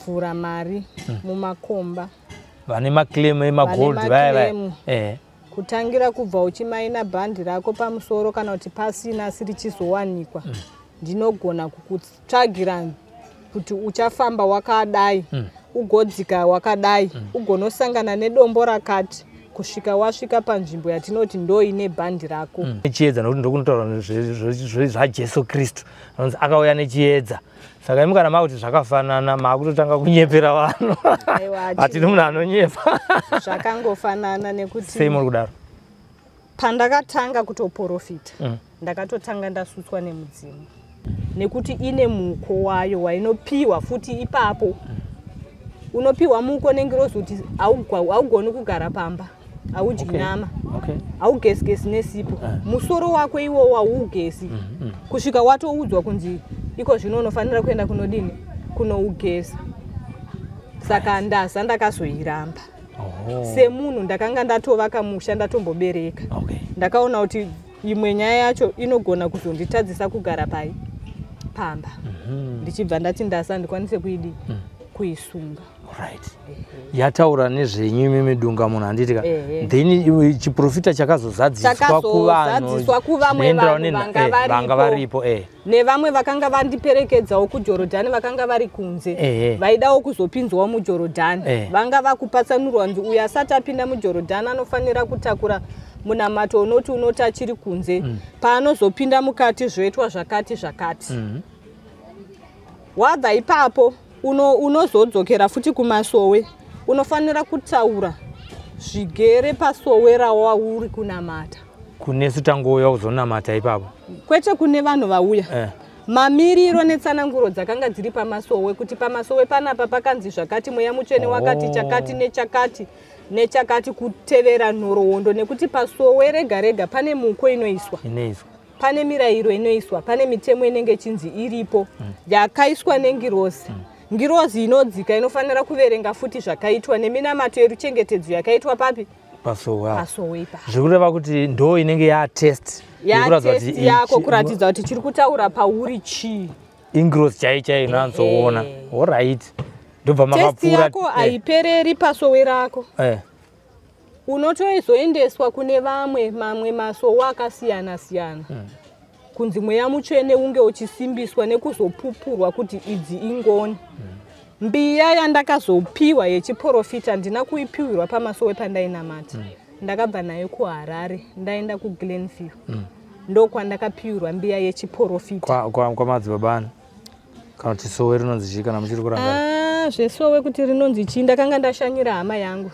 Vanopfura mari mumakomba. Vane maclaim emagold Vane vaya vaya. maclaim. Kutangira kubva uchimaina bhandi rako pamusoro kana kuti pasina asi richizowanikwa, ndinogona kukutsvagira kuti uchafamba wakadai, ugodzika wakadai, ugonosangana nedombo rakati kusvika wasvika panzvimbo yatinoti ndo ine bhandi rako. Nechiedza, nokuti ndokunotaura zvaJesu Kristu anonzi akauya nechiedza. Saka imi kana makuti zvakafanana, maakutotanga kunyepera vanhu. Aiwa, Hatini munhu anonyepa. Zvakangofanana nekuti Sei muri kudaro? Pandakatanga kutoprofita, ndakatotanga ndasutswa nemudzimu, nekuti ine muko wayo wainopiwa futi ipapo. Unopiwa muko nengirozi kuti haugoni kugara pamba, haudyi nyama, haugesi-gesi nesipo, musoro wako iwowo hauugesi kusvika watoudzwa kunzi iko zvino unofanira kuenda kunodini, kunougesa. Saka ndaza ndakazoiramba. Semunhu ndakanga ndatovaka musha, ndatombobereka, ndakaona kuti imwe nyaya yacho inogona kuzonditadzisa kugara pai pamba, ndichibva ndati ndasa ndikwanise kuidi, kuisunga. Right, yataura nezvenyu imimi dunga munhu, handiti ka? Ehe. Then iwe chiprofita chakazozadziswa kuvanhu Chakazozadziswa kuvamwe zvinoenderana vanhu vanga vanga varipo. varipo. Nevamwe vakanga vandiperekedzawo kuJorodhani, vakanga vari kunze, vaidawo kuzopinzwawo muJorodhani, vanga vakupatsanurwa nzi uyo asati apinda muJorodhani anofanira kutakura munamato unoti achiri kunze, paanozopinda mukati zvoitwa zvakati zvakati. Wabva ipapo unozodzokera futi kumasowe, unofanira kutaura zvigere pasowe rawauri kunamata. Kunesu tangouya kuzonamata ipapo? Kwete, kune vanhu vauya. Mamiriro netsananguro dzakanga dziri pamasowe, kuti pamasowe panapa pakanzi zvakati, mweya mutsvene wakati chakati nechakati nechakati, kutevera nhoroondo, nekuti pasowe rega rega pane muko inoiswa, inoiswa, pane mirayiro inoiswa, pane mitemo inenge ichinzi iripo yakaiswa nengirozi. Ngirozi inodzika inofanira kuverenga futi zvakaitwa neminamato yeruchengetedzo yakaitwa papi? Pasowe apo. Pasowe ipapo. Zvikureva kuti ndo inenge yatest yekuratidza kuti Yatest yako, kuratidza kuti chiri kutaura pauri chii. Ingirozi chai chai inonatsoona. Alright, ndobva Test makapfuura. yako haipereri pasowe rako. Unotozoendeswa kune vamwe mamwe masowe akasiyana siyana, kunzi mweya mutsvene unge uchisimbiswa nekuzopupurwa kuti idzi ingoni. Mbiya yandakazopiwa yechiprofita handina kuipiwirwa pamasowe pandainamata. Ndakabva nayo kuHarare, ndaenda kuGlenview, ndokwandakapiwirwa mbiya yechiprofita. Kwamadzibaba ani, kana kuti sowe rinonzi chii, kana muchiri kurangarira? Ah, zvesowe kuti rinonzi chii, ndakanga ndashanyira hama yangu,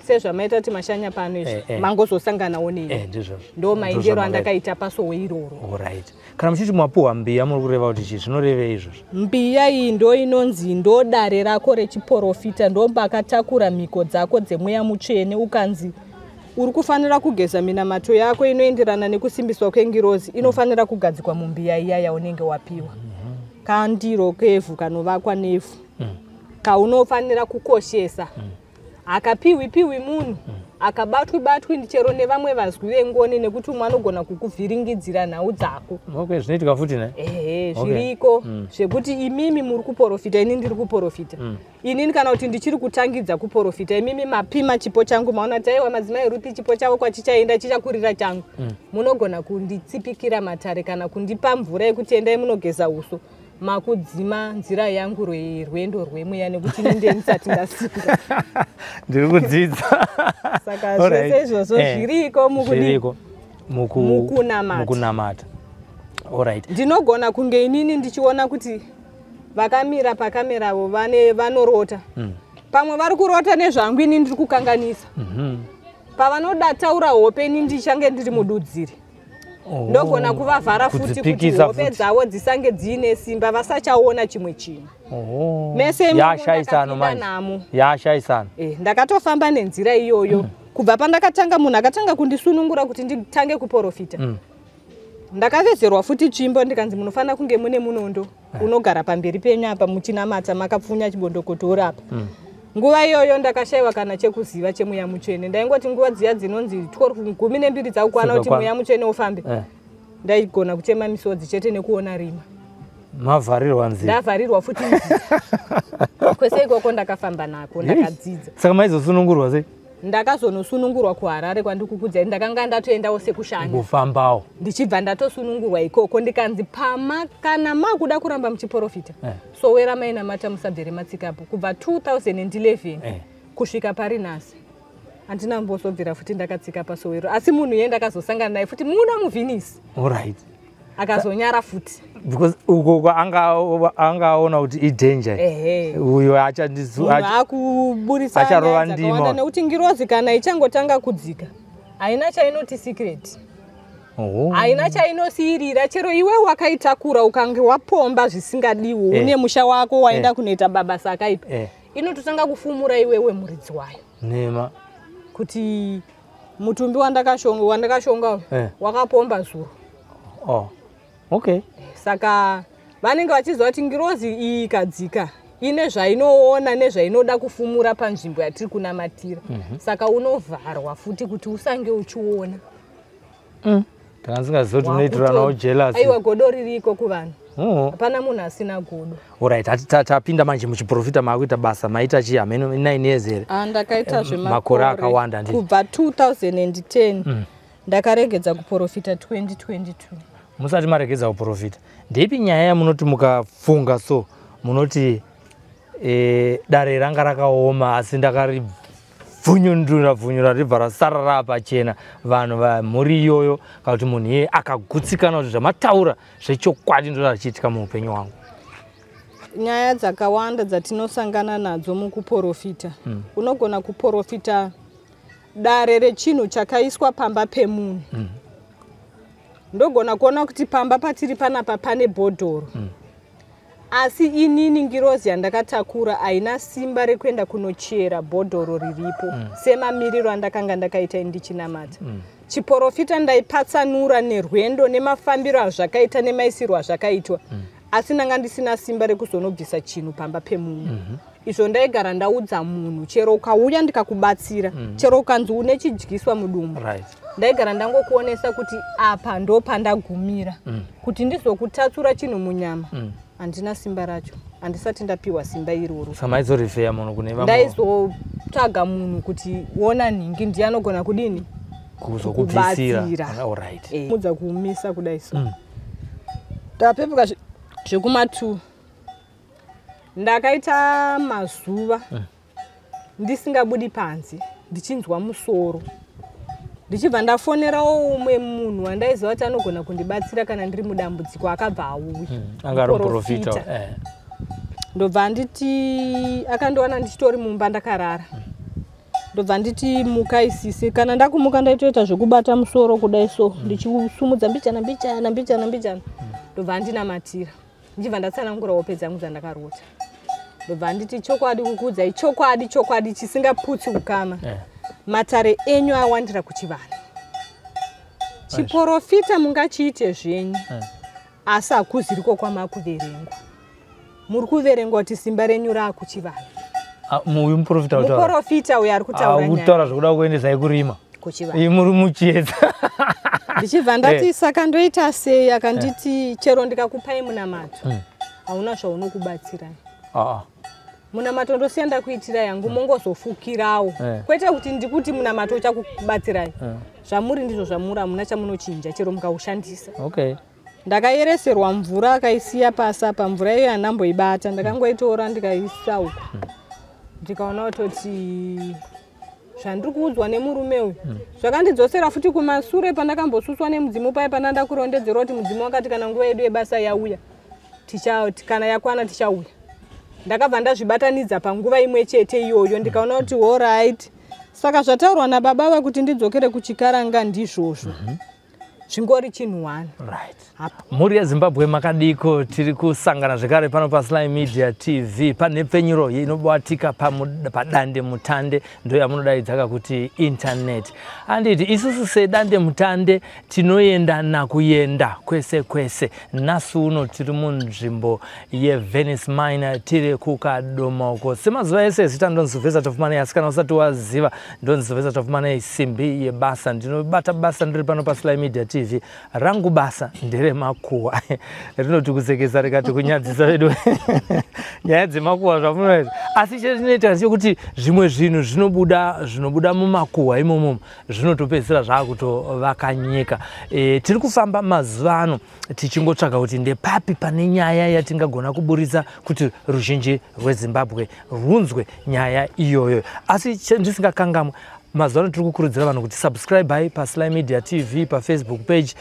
sezvamaita kuti mashanya pano izvi, mangozosanganawo neni. Ndizvozvo. Ndo maendero Ndozvamakaita. andakaita pasowe iroro. Alright, kana muchiti mapuhwa mbiya, muri kureva kuti chii? Zvinorevei izvozvo? Mbiya iyi ndo inonzi ndo dare rako rechiprofita, ndo pakatakura mhiko dzako dzemweya mutsvene. Ukanzi uri kufanira kugeza, minamato yako inoenderana nekusimbiswa kwengirozi inofanira kugadzikwa mumbiya iya yaunenge wapiwa, kandiro kevhu kanovakwa nevhu kaunofanira kukoshesa. Hakapiwi piwi munhu, akabatwi batwi chero nevamwe vazwi vengoni, nekuti umwe anogona kukuvhiringidzira nhau dzako. Okay, zvinoitika futi ne? Ehe, zviriko zvekuti imimi muri kuprofita, ini ndiri kuprofita, inini kana kuti ndichiri kutangidza kuprofita, imimi mapima chipo changu, maona kuti aiwa, madzimai Ruti chipo chavo kwachichaenda chichakurira changu, munogona kunditsipikira matare kana kundipa mvura yekuti endai munogeza uso, makudzima nzira yangu rwendo rwemweya, nekuti ini ndendisati ndasimba. Ndiri kudzidza. Saka zvese izvozvo zviriko mukudi Zviriko mukunamata. Mukunamata, alright. Ndinogona kunge inini ndichiona kuti vakamira pakameravo vane vanorota, pamwe vari kurota nezvangu, ini ndiri kukanganisa. Pavanoda taura hope, ini ndichange ndiri mududziri. Ndogona kuvavhara futi kuti Kudzipikisa hope futi. dzavo dzisange dziine simba, vasachaona chimwe chinhu. Mese imomo Yashaisano ndakapinda manje. namo. Yashaisano. Ndakatofamba nenzira iyoyo kubva pandakatanga. Munhu akatanga kundisunungura kuti nditange kuprofita, ndakavezerwa futi tsvimbo, ndikanzi munofanira kunge mune munondo unogara pamberi penyu apa muchinamata makapfunya chibondokotora apa. Nguva iyoyo ndakashayiwa kana chekuziva chemweya mutsvene. Ndaingoti nguva dziya dzinonzi 12, 12 dzakukwana kuti Dzakakwana. mweya mutsvene ufambe, ndaigona kuchema misodzi chete nekuona rima. Mavharirwa nzira. Ndavharirwa futi nzira. Kwese ikoko ndakafamba nako, ndakadzidza. Saka maizosunungurwa sei? Ndakazonosunungurwa kuHarare kwandikukudzai. Ndakanga ndatoendawo sekushanya. Kufambawo. Ndichibva ndatosunungurwa ikoko, ndikanzi pama kana makuda kuramba muchiprofita, sowera mainamata, musabvere matsikapo. Kubva 2011 kusvika pari nhasi handina mbozobvira futi ndakatsika pasowero. Asi munhu iye ndakazosangana naye futi muno muVenice. Akazonyara futi. Because uko anga aona kuti idanger. Uyo akuburisa acharova ndima. Nekuti ngirozi kana ichangotanga kudzika haina chainoti secret, haina chainosiyirira. Chero iwe wakaitakura ukange wapomba zvisingadiwo, une musha wako waenda kunoita babasa akaipa, inototanga kufumura iwewe muridzi wayo. Nema. Kuti mutumbi wandakashonga wakapomba zuro. Oh. Okay. Saka vanenge vachiziva kuti ngirozi iyi ikadzika ine zvainoona nezvainoda kufumura panzvimbo yatiri kunamatira. Saka unovharwa futi kuti usange uchiona. Ndanga kuti unoitiranawo jealous. Aiwa, godo ririko kuvanhu. Hapana munhu asina godo. Alright, ati tapinda manje muchiprofita, maakuita basa, maita chii, hameno 9 years here? Ah, ndakaita Makore akawanda, handiti? Kubva 2010, ndakaregedza kuprofita 2022. Musati maregedza kuprofita, ndeipi nyaya yamunoti mukafunga so munoti dare ranga rakaoma, asi ndakaribvunyundura bvunyura ribva rasara raapachena, vanhu vamhuri iyoyo kana kuti munhu iyeye akagutsikana kuti zvamataura zvechokwadi ndo zvachiitika muupenyu hwangu? Nyaya dzakawanda dzatinosangana nadzo mukuprofita, unogona kuprofita dare rechinhu chakaiswa pamba pemunhu. Ndogona kuona kuti pamba patiri panapa pane bhodhoro, asi inini ngirozi yandakatakura haina simba rekuenda kunochera bhodhoro riripo. Semamiriro andakanga ndakaita ndichinamata, chiprofita ndaipatsanura nerwendo nemafambiro azvakaita nemaisirwo azvakaitwa, asi ndanga ndisina simba rekuzonobvisa chinhu pamba pemunhu. Izvo ndaigara ndaudza munhu, chero ukauya ndikakubatsira, chero ukanzi une chidyiswa mudumbu, ndaigara ndangokuonesa kuti apa ndo pandagumira. Kuti ndizokutatsura chinhu munyama, handina simba racho, handisati ndapiwa simba iroro. Saka maizorifeya munhu kune vamwe? Ndaizotsvaga munhu kuti wona nhingi ndiye anogona kudini? Kuzokubvisira. Kukubatsira. Alright. Mudza kuumisa kudai so, ndapepuka zvekuma2, ndakaita mazuva ndisingabudi panze, ndichinzwa musoro, ndichibva ndafonerawo umwe munhu wandaiziva kuti anogona kundibatsira kana ndiri mudambudziko. Akabva auya. Anga ari muprofita. Muprofita. Ndobva nditi, akandiwana ndichitori mumba ndakarara, ndobva nditi, "Mukai sisi." Kana ndakumuka ndaitoita zvekubata musoro kudai so, ndichisumudza mbichana mbichana mbichana mbichana. Ndobva andinamatira, ndichibva ndatsanangura hope dzangu dzandakarota. Ndobva nditi, "Chokwadi kukuudzai chokwadi, chokwadi chisingaputsi ukama, matare enyu awandira kuchivanhu. Chiprofita mungachiite zvenyu, asi hakuziriko kwamakuverengwa. Muri kuverengwa kuti simba renyu raakuchivanhu." Ah, uyu muprofita kutaura? Muprofita uyo ari kutaura nyaya. Kutaura zvokuda kuendesai kurima. Kuchivanhu. Ii, muri muchiedza. Ndichibva ndati, "Saka ndoita sei?" Akanditi, "Chero ndikakupai munamato, hauna zvaunokubatsirai. Ah, Munamato ndosiya ndakuitira yangu, mongozofukirawo." Kwete kuti ndikuti munamato uchakubatsirai. Zvamuri ndizvo zvamuri, hamuna chamunochinja chero mukaushandisa. Ndakayereserwa mvura, akaisiya pasi apa. Mvura iyo handamboibata, ndakangoitora ndikaisa uko, ndikaona kutoti zvandiri kuudzwa nemurume uyu zvakandidzosera futi kumasure pandakambosuswa nemudzimu paye, pana ndakurondedzerwa kuti mudzimu wakati kana nguva yedu yebasa yauya, kana yakwana tichauya. Ndakabva ndazvibatanidza panguva imwe chete iyoyo, ndikaona kuti alright, saka zvataurwa nababa vakuti ndidzokere kuchikaranga ndizvozvo, zvingori chinhu one. Mhuri yeZimbabwe, makadiko? Tiri kusangana zvekare pano paSly Media TV panhepfenyuro inobatika padande mutande, ndo yamunodaidzaka kuti internet, handiti? Isusu sedande mutande tinoenda nakuenda kwese kwese. Nhasi uno tiri munzvimbo yeVenice Mine, tiri kuKadoma uko. Semazuva ese, zita ndonzi Sylvester Tofumane, asi kana usati waziva, ndonzi Sylvester Tofumane, simbi yebasa. Ndinobata basa ndiri pano paSly Media TV. TV. Rangu basa nderemakuhwa, rinoti kusekesa rikati kunyadzisa vedu nyaya dzemakuhwa zvamunoita, asi chetinoita ndechekuti zvimwe zvinhu zvinobuda mumakuhwa imomo zvinotopedzisira zvaakutovaka nyika. Tiri kufamba mazuva ano tichingotsvaga kuti ndepapi pane nyaya yatingagona kuburitsa kuti ruzhinji rweZimbabwe rwunzwe nyaya iyoyo. Asi ndisingakangamwe, mazuva ano tiri kukurudzira vanhu kuti subscribe paSly Media TV, paFacebook page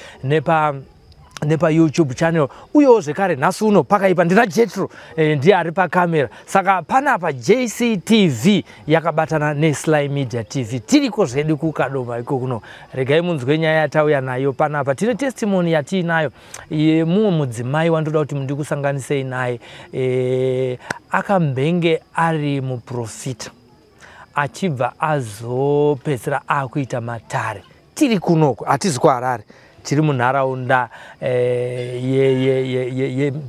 nepaYouTube channel. Uyewo zvekare nhasi uno pakaipa ndina Jetro, ndiye ari pakamera. Saka panapa JCTV yakabatana neSly Media TV, tiriko zvedu kuKadoma iko kuno. Regai munzwe nyaya yatauya nayo panapa. Tine testimony yatiinayo yemumwe mudzimai wandoda kuti ndikusanganisei naye. Akambenge ari muprofita, achibva azopedzisira akuita matare. Tiri kunoko, hatizi kuHarare, tiri munharaunda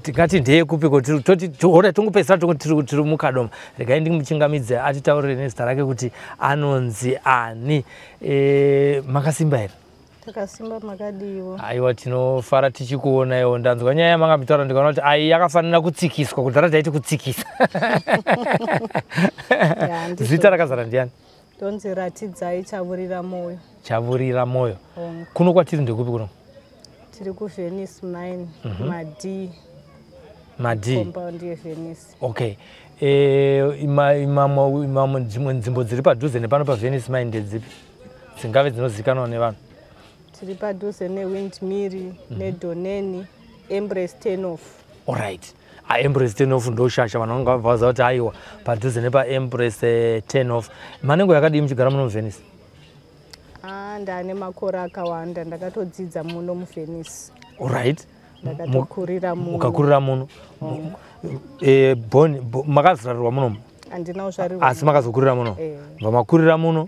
tingati ndeyekupiko, ora tongopedzisira tiri muKadoma. Regai ndimuchingamidze atitaurire nezita rake kuti anonzi ani. Makasimba here? Takasimba, makadiwo? Aiwa, tinofara tichikuonaiwo. Ndanzwa nyaya yamanga ndikaona kuti ai yakafanira kutsikiswa. Kudhara taiti kutsikisa. Zita rakazara ndiani? Ndonzi Ratidzai Chavurira Moyo. Chavurira Moyo. Kuno kwatiri ndekupi kuno? Tiri kuVenice Mine, Madi. Madi. Compound yeVenice. Okay, mamwe dzimwe nzvimbo dziri padhuze nepano paVenice Mine ndedzipi dzingave dzinozivikanwa nevanhu? Tiri padhuze neWindmill, neDoneni, Embrace Turnoff. Alright, aEmbrace Turnoff ndoshasha. Vanhu vanga vaziva kuti aiwa, padhuze nepaEmbrace Turnoff. Manengo yakadii muchigara muno muVenice? Ah, ndane makore akawanda. Ndakatodzidza muno muVenice. Ndakatokurira muno. Ukakurira muno? Born, makazvarirwa munomu? Handina kuzvarirwa. Asi makazokurira muno? Eh. Vamakurira muno,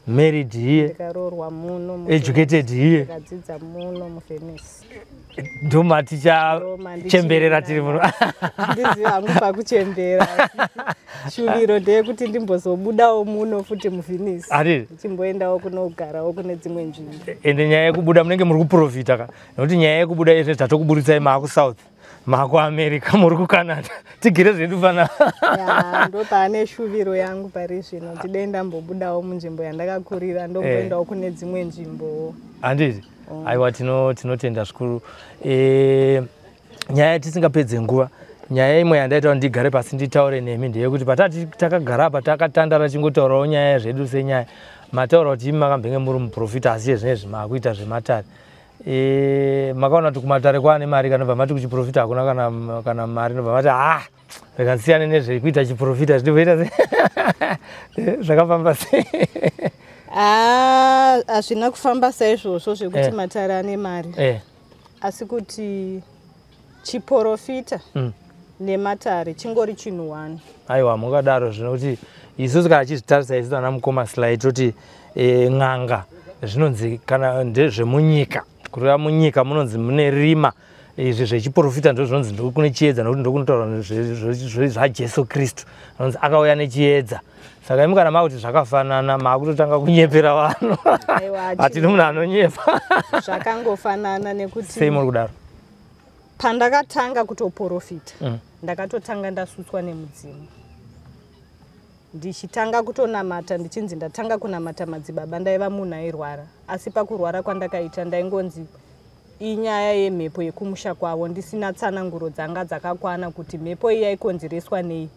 married here? Ndikaroorwa muno. Educated here? Ndikadzidza muno muVenice. Ndomatichachemberera tiri muno. Handizivi hangu pakuchembera. Shuviro ndeyekuti ndimbozobudawo muno futi muVenice. Hatiri. Ndichimboendawo kunogarawo kune dzimwe nzvimbo. Ende nyaya yekubuda munenge muri kuprofita ka, nekuti nyaya yekubuda izve tatokuburitsai maakuSouth, maakuAmerica, muri kuCanada, tigere zvedu pana. Ya, ndo paane shuviro yangu pari zvino, kuti dei ndambobudawo munzvimbo yandakakurira, ndomboendawo kune dzimwe nzvimbowo. Handiti? Aiwa, tinotenda zvikuru. Nyaya tisingapedze nguva, nyaya imwe yandaita kuti ndigare pasi nditaure nemi ndeyekuti patati takagara apa takatandara chingotaurawo nyaya zvedu senyaya, mataura kuti imi makambenge muri muprofita, asi zvinezvi maakuita zvematare. Makaona kuti kumatare kwaane mari, kana bva mati kuchiprofita hakuna kana mari, nobva mati, "Ha, rega ndisiyane nezvekuita chiprofita." Zvinobvoita se zvakafamba sei? Ah, hazvina kufamba saizvozvo zvekuti matare ane mari, asi kuti chiprofita nematare chingori chinhu one. Aiwa, mungadaro zvino kuti isusu kana chizvitarisa isusu ana mukoma Sly toti n'anga zvinonzi kana ndezvemunyika, kureva munyika munonzi mune rima. Izvi zvechiprofita ndo zvinonzi ndokune chiedza, nokuti ndokunotaurwa zvaJesu Kristu, anonzi akauya nechiedza. Saka imi kana makuti zvakafanana, maakutotanga kunyepera vanhu. Aiwa, Hatini munhu anonyepa. Zvakangofanana nekuti Sei muri kudaro? Pandakatanga kutoprofita, ndakatotanga ndasutswa nemudzimu, ndichitanga kutonamata, ndichinzi ndatanga kunamata madzibaba. Ndaiva munhu airwara, asi pakurwara kwandakaita ndaingonzi inyaya yemhepo yekumusha kwavo, ndisina tsananguro dzanga dzakakwana kuti mhepo iyi yaikonzereswa nei.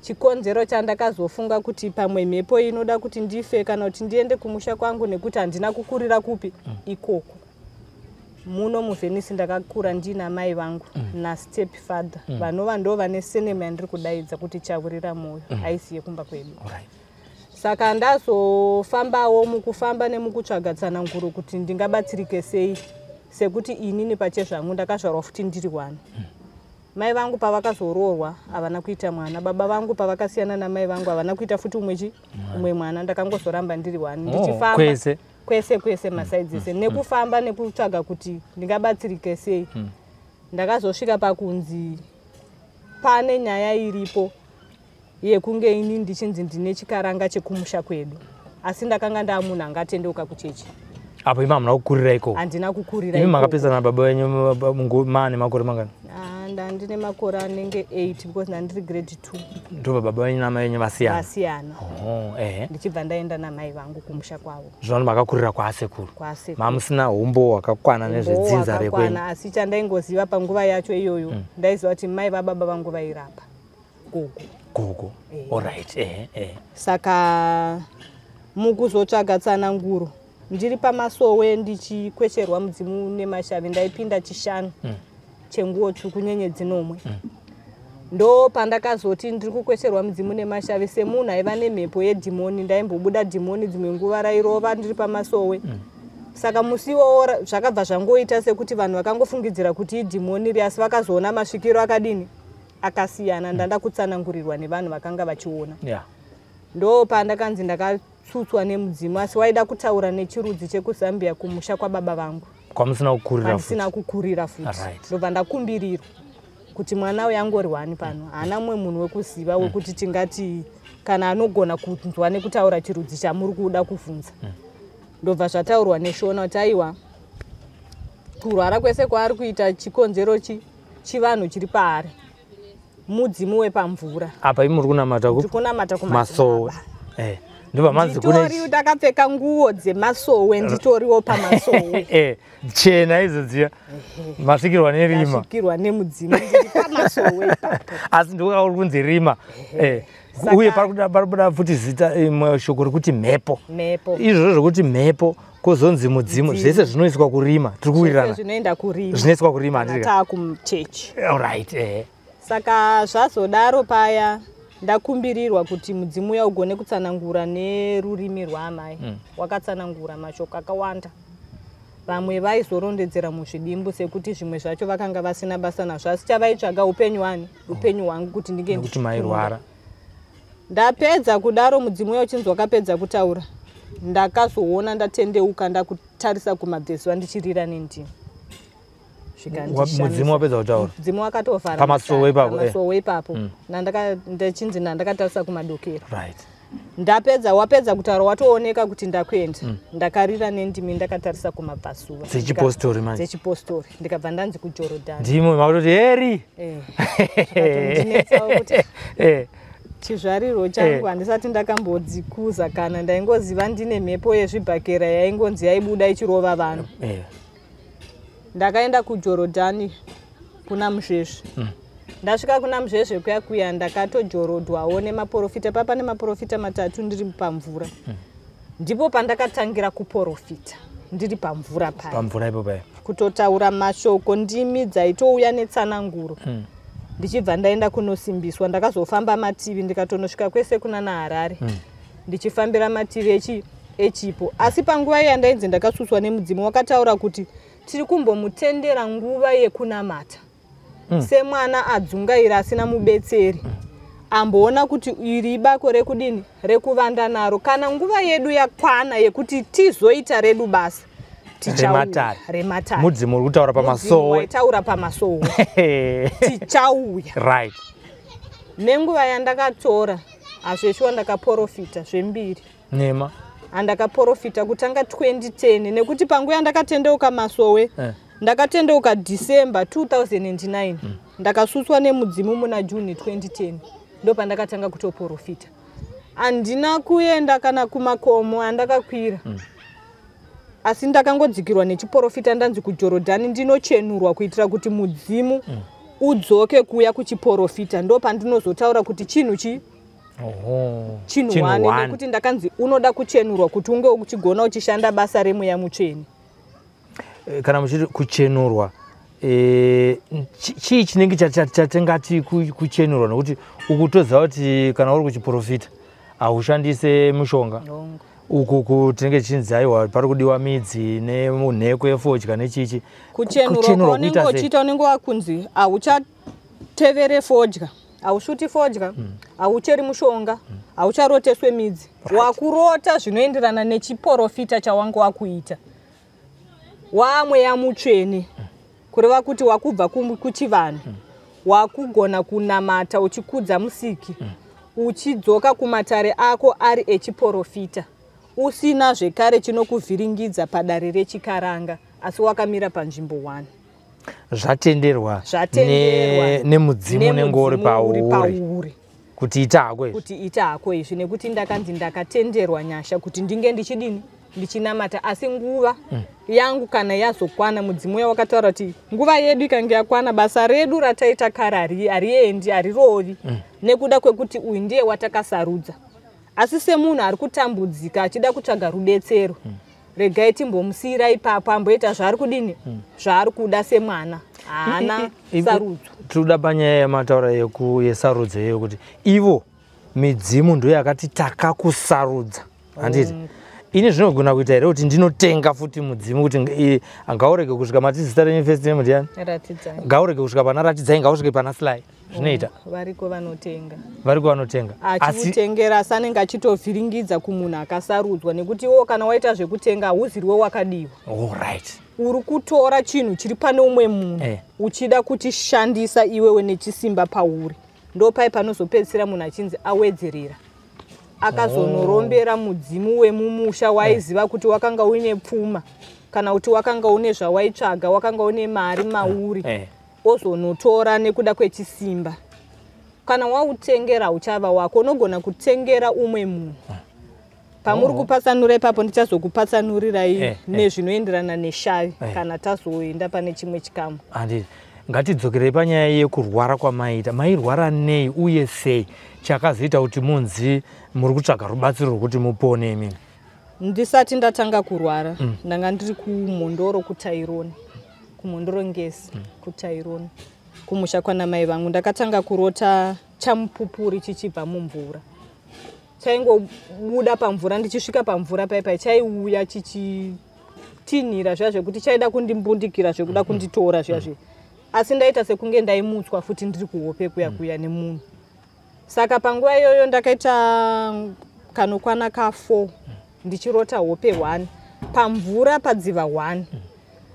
Chikonzero chandakazofunga kuti pamwe mhepo iyi inoda kuti ndife kana kuti ndiende kumusha kwangu, nekuti handina kukurira kupi ikoko. Muno muVenice ndakakura ndiina mai vangu nastep father, vanova ndo vane surname yandiri kudaidza kuti Chavurira Moyo, haisi yekumba kwedu. Saka ndazofambawo mukufamba nemukutsvaga tsananguro kuti ndingabatsirike sei, sekuti inini pachezvangu ndakazvarwa futi ndiri one. Mai vangu pavakazoroorwa havana kuita mwana. Baba vangu pavakasiyana namai vangu havana kuita futi umwe chi umwe mwana. Ndakangozoramba ndiri one. Oh, Ndichifamba kwese. Kwese kwese, masides ese, nekufamba nekutsvaga kuti ndingabatsirike sei, ndakazosvika pakunzi pane nyaya iripo yekunge ini ndichinzi ndine chikaranga chekumusha kwedu, asi ndakanga ndaa munhu angatendeuka kuchechi. Apo imi hamuna kukurira ikoko? Handina kukurira. Imi makapesana nababa venyu maane makore mangani? Ndandine makore anenge 8 because ndandiri grade 2. Ndobva baba venyu namai venyu vasiyana? Vasiyana. Ndichibva ndaenda namai vangu kumusha kwavo. Zvino makakurira kwasekuru? Kwasekuru. Mamusina humbo hwakakwana nezvedzinza rekwenyu? Asi chandaingoziva panguva yacho iyoyo, ndaiziva kuti mai vababa vangu vairapa gogo. Gogo. Alright. Saka mukuzotsvaga tsananguro, ndiri pamasowe ndichikwesherwa mudzimu nemashavi, ndaipinda chishanu chenguo tsvuku nyenyedzi nomwe. Ndo pandakazoti ndiri kukwesherwa mudzimu nemashavi semunhu aiva nemhepo yedhimoni, ndaimbobuda dhimoni dzimwe nguva rairova ndiri pamasowe. Saka musi iwowo zvakabva zvangoita sekuti vanhu vakangofungidzira kuti idhimoni ri, asi vakazoona masvikiro akadini akasiyana. Ndanda kutsanangurirwa nevanhu vakanga vachiona. Ndo pandakanzi ndakatsutswa nemudzimu, asi waida kutaura nechirudzi chekuZambia kumusha kwababa vangu. Kwamusina kukurira futi? Kwandisina kukurira futi. Ndobva ndakumbirirwa kuti mwana uyu angori wani pano, haana mumwe munhu wekuziva wekuti tingati kana anogona kunzwa nekutaura chirudzi chamuri kuda kuvhunza. Ndobva zvataurwa neshona kuti aiwa, kurwara kwese kwaari kuita chikonzero chivanhu chiri paari, mudzimu wepamvura. Apa imi muri kunamata kupi? Kunamata kumasowe. Ndobva manzi kune nditori ndakapfeka nguo dzemasowe, nditoriwo pamasowe. Chena idzo dziya masvikirwa nerima. Masvikirwa nemudzimu, ndiri pamasowe ipapo. Asi ndiko kunzi rima. Uye pari kubuda futi zita shoko rekuti mhepo. Mhepo. Izvozvo zvekuti mhepo kozonzi mudzimu, zvese zvinoiswa kurima. Tiri kuwirirana. Zvinoenda kurima. Zvinoiswa kurima handiti? Taakumuchechi. Alright. Saka zvazodaro paya ndakumbirirwa kuti mudzimu uya ugone kutsanangura nerurimi rwaamai. Wakatsanangura mashoko akawanda. Vamwe vaizorondedzera muzvidimbu sekuti zvimwe zvacho vakanga vasina basa nazvo, asi chavaitsvaga upenyu wani, upenyu hwangu kuti ndinge kuti mairwara. Ndapedza kudaro mudzimu uya uchinzi wakapedza kutaura, ndakazoona ndatendeuka ndakutarisa kumabvezuva ndichirira nendimi. Mudzimu wapedza kutaura? Mudzimu wakatovhara pamasowe ipapo. Pamasowe ipapo. Ndachinzi ndakatarisa kumadokero. Right. Ndapedza, wapedza kutaura watooneka kuti ndakuenda. Ndakarira nendimi ndakatarisa kumabvasuva. Dzechipostori manje. Dzechipostori. Ndikabva ndanzi kuJorodhani. Ndimo makutoti heri. Zvakatondinetsawo kuti chizvarirwo changu handisati ndakambodzikuza kana ndaingoziva ndine mhepo yezvibhakera yaingonzi yaibuda ichirova vanhu. Ndakaenda kuJorodhani kuna Muzvezve. Ndasvika kuna Muzvezve kuya kuya ndakatojorodwawo nemaprofita. Papa nemaprofita matatu ndiri pamvura. Ndipo pandakatangira kuprofita ndiri pamvura paya. Pamvura ipo paya. Kutotaura mashoko ndimi dzaitouya netsananguro. Ndichibva ndaenda kunosimbiswa. Ndakazofamba mativi ndikatonosvika kwese kuna naHarare. Ndichifambira mativi echipo. Asi panguva iya ndainzi ndakasutswa nemudzimu wakataura kuti tiri kumbomutendera nguva yekunamata. Semwana adzungaira asina mubetseri. Amboona kuti iri ibako rekudini rekuvanda naro. Kana nguva yedu yakwana yekuti tizoita redu basa, tichauya. Rematare. Mudzimu uri kutaura pamasowe. Waitaura pamasowe. Tichauya. Right. Nenguva yandakatora hazveshuwa ndakaprofita zvembiri. Nema. Andakaprofita kutanga 2010 nekuti panguva yandakatendeuka masowe ndakatendeuka December 2009. Ndakasutswa nemudzimu muna June 2010. Ndo pandakatanga kutoprofita. Handina kuenda kana kumakomo andakakwira. Asi ndakangodzikirwa nechiprofita ndanzi kuJorodhani ndinochenurwa kuitira kuti mudzimu udzoke kuuya kuchiprofita. Ndo pandinozotaura kuti chinhu chi chinhu wani, nekuti ndakanzi unoda kuchenurwa kuti unge uchigona uchishanda basa remweya mutsvene. Kana muchiti kuchenurwa, chii chinenge chatingati kuchenurwa? Nokuti ukutoziva kuti kana uri kuchiprofita haushandise mushonga. Uku tinenge tichinzi aiwa pari kudiwa midzi nenheko yefodya nechichi. Kuchenurwa kwaunenge uchiita unenge wakunzi hauchatevere fodya, hausvuti fodya, haucheri mushonga, haucharoteswe midzi. Wakurota zvinoenderana nechiprofita chawanga wakuita. Wamweya mutsvene, kureva kuti wakubva kuchivanhu, wakugona kunamata uchikudza musiki, uchidzoka kumatare ako ari echiprofita, Usina zvekare chinokuvhiringidza padare rechikaranga, asi wakamira panzvimbo 1. Zvatenderwa nemudzimu unenge uri pauri kuti ita hako izvi, kuti ita hako izvi, nekuti ndakanzi ndakatenderwa nyasha kuti ndinge ndichidini, ndichinamata. Asi nguva yangu kana yazokwana, mudzimu uya wakataura kuti nguva yedu ikange yakwana, basa redu rataita kare hariendi, harirovi, nekuda kwekuti uyu ndiye watakasarudza. Asi semunhu ari kutambudzika achida kutsvaga rubetsero, regai timbomusiyira ipapo amboita zvaari kudini, zvaari kuda semwana, haana sarudzo. Tinoda panyaya yamataura yesarudzo iyoyo kuti ivo midzimu ndo yakati takakusarudza, handiti? Ini zvinogona kuita here kuti ndinotenga futi mudzimu kuti ngaurege kusvika mati zita renyu first name ndiani? Ratidzai. Ngaurege kusvika pana Ratidzai, ngausvike pana Sly. Zvinoita. Variko vanotenga. Variko vanotenga. Achimutengera, asi anenge achitovhiringidza kumunhu akasarudzwa, nekuti iwo kana waita zvekutenga hauziriwe wakadiwa. All right. Uri kutora chinhu chiri pane umwe munhu uchida kuchishandisa iwewe nechisimba pauri. Ndopai panozopedzisira munhu achinzi awedzerera, akazonorombera mudzimu wemumusha waiziva kuti wakanga uine pfuma, kana kuti wakanga une zvawaitsvaga, wakanga une mari mauri, ozonotora nekuda kwechisimba. Kana wautengera uchava wako, unogona kutengera umwe munhu. Pamuri kupatsanura ipapo, ndichazokupatsanurirai nezvinoenderana neshavi kana tazoenda pane chimwe chikamu. Handiti ngatidzokerei panyaya yekurwara kwamaita. Mairwara nei uye sei chakazoita kuti munzi muri kutsvaga rubatsiro rwekuti mupone imimi? Ndisati ndatanga kurwara, ndanga ndiri kuMhondoro kuTaironi, kuMhondoro Ngesi, kuTaironi, kumusha kwana mai vangu. Ndakatanga kurota chamupupuri chichibva mumvura, chaingobuda pamvura. Ndichisvika pamvura paipai, chaiuya chichitinhira zviya zvekuti chaida kundimbundikira, zvekuda kunditora zviya zviya, asi ndaita sekunge ndaimutswa futi ndiri kuhope kuya kuya nemunhu. Saka panguva iyoyo ndakaita kanokwana ka4 ndichirota hope 1 pamvura padziva 1.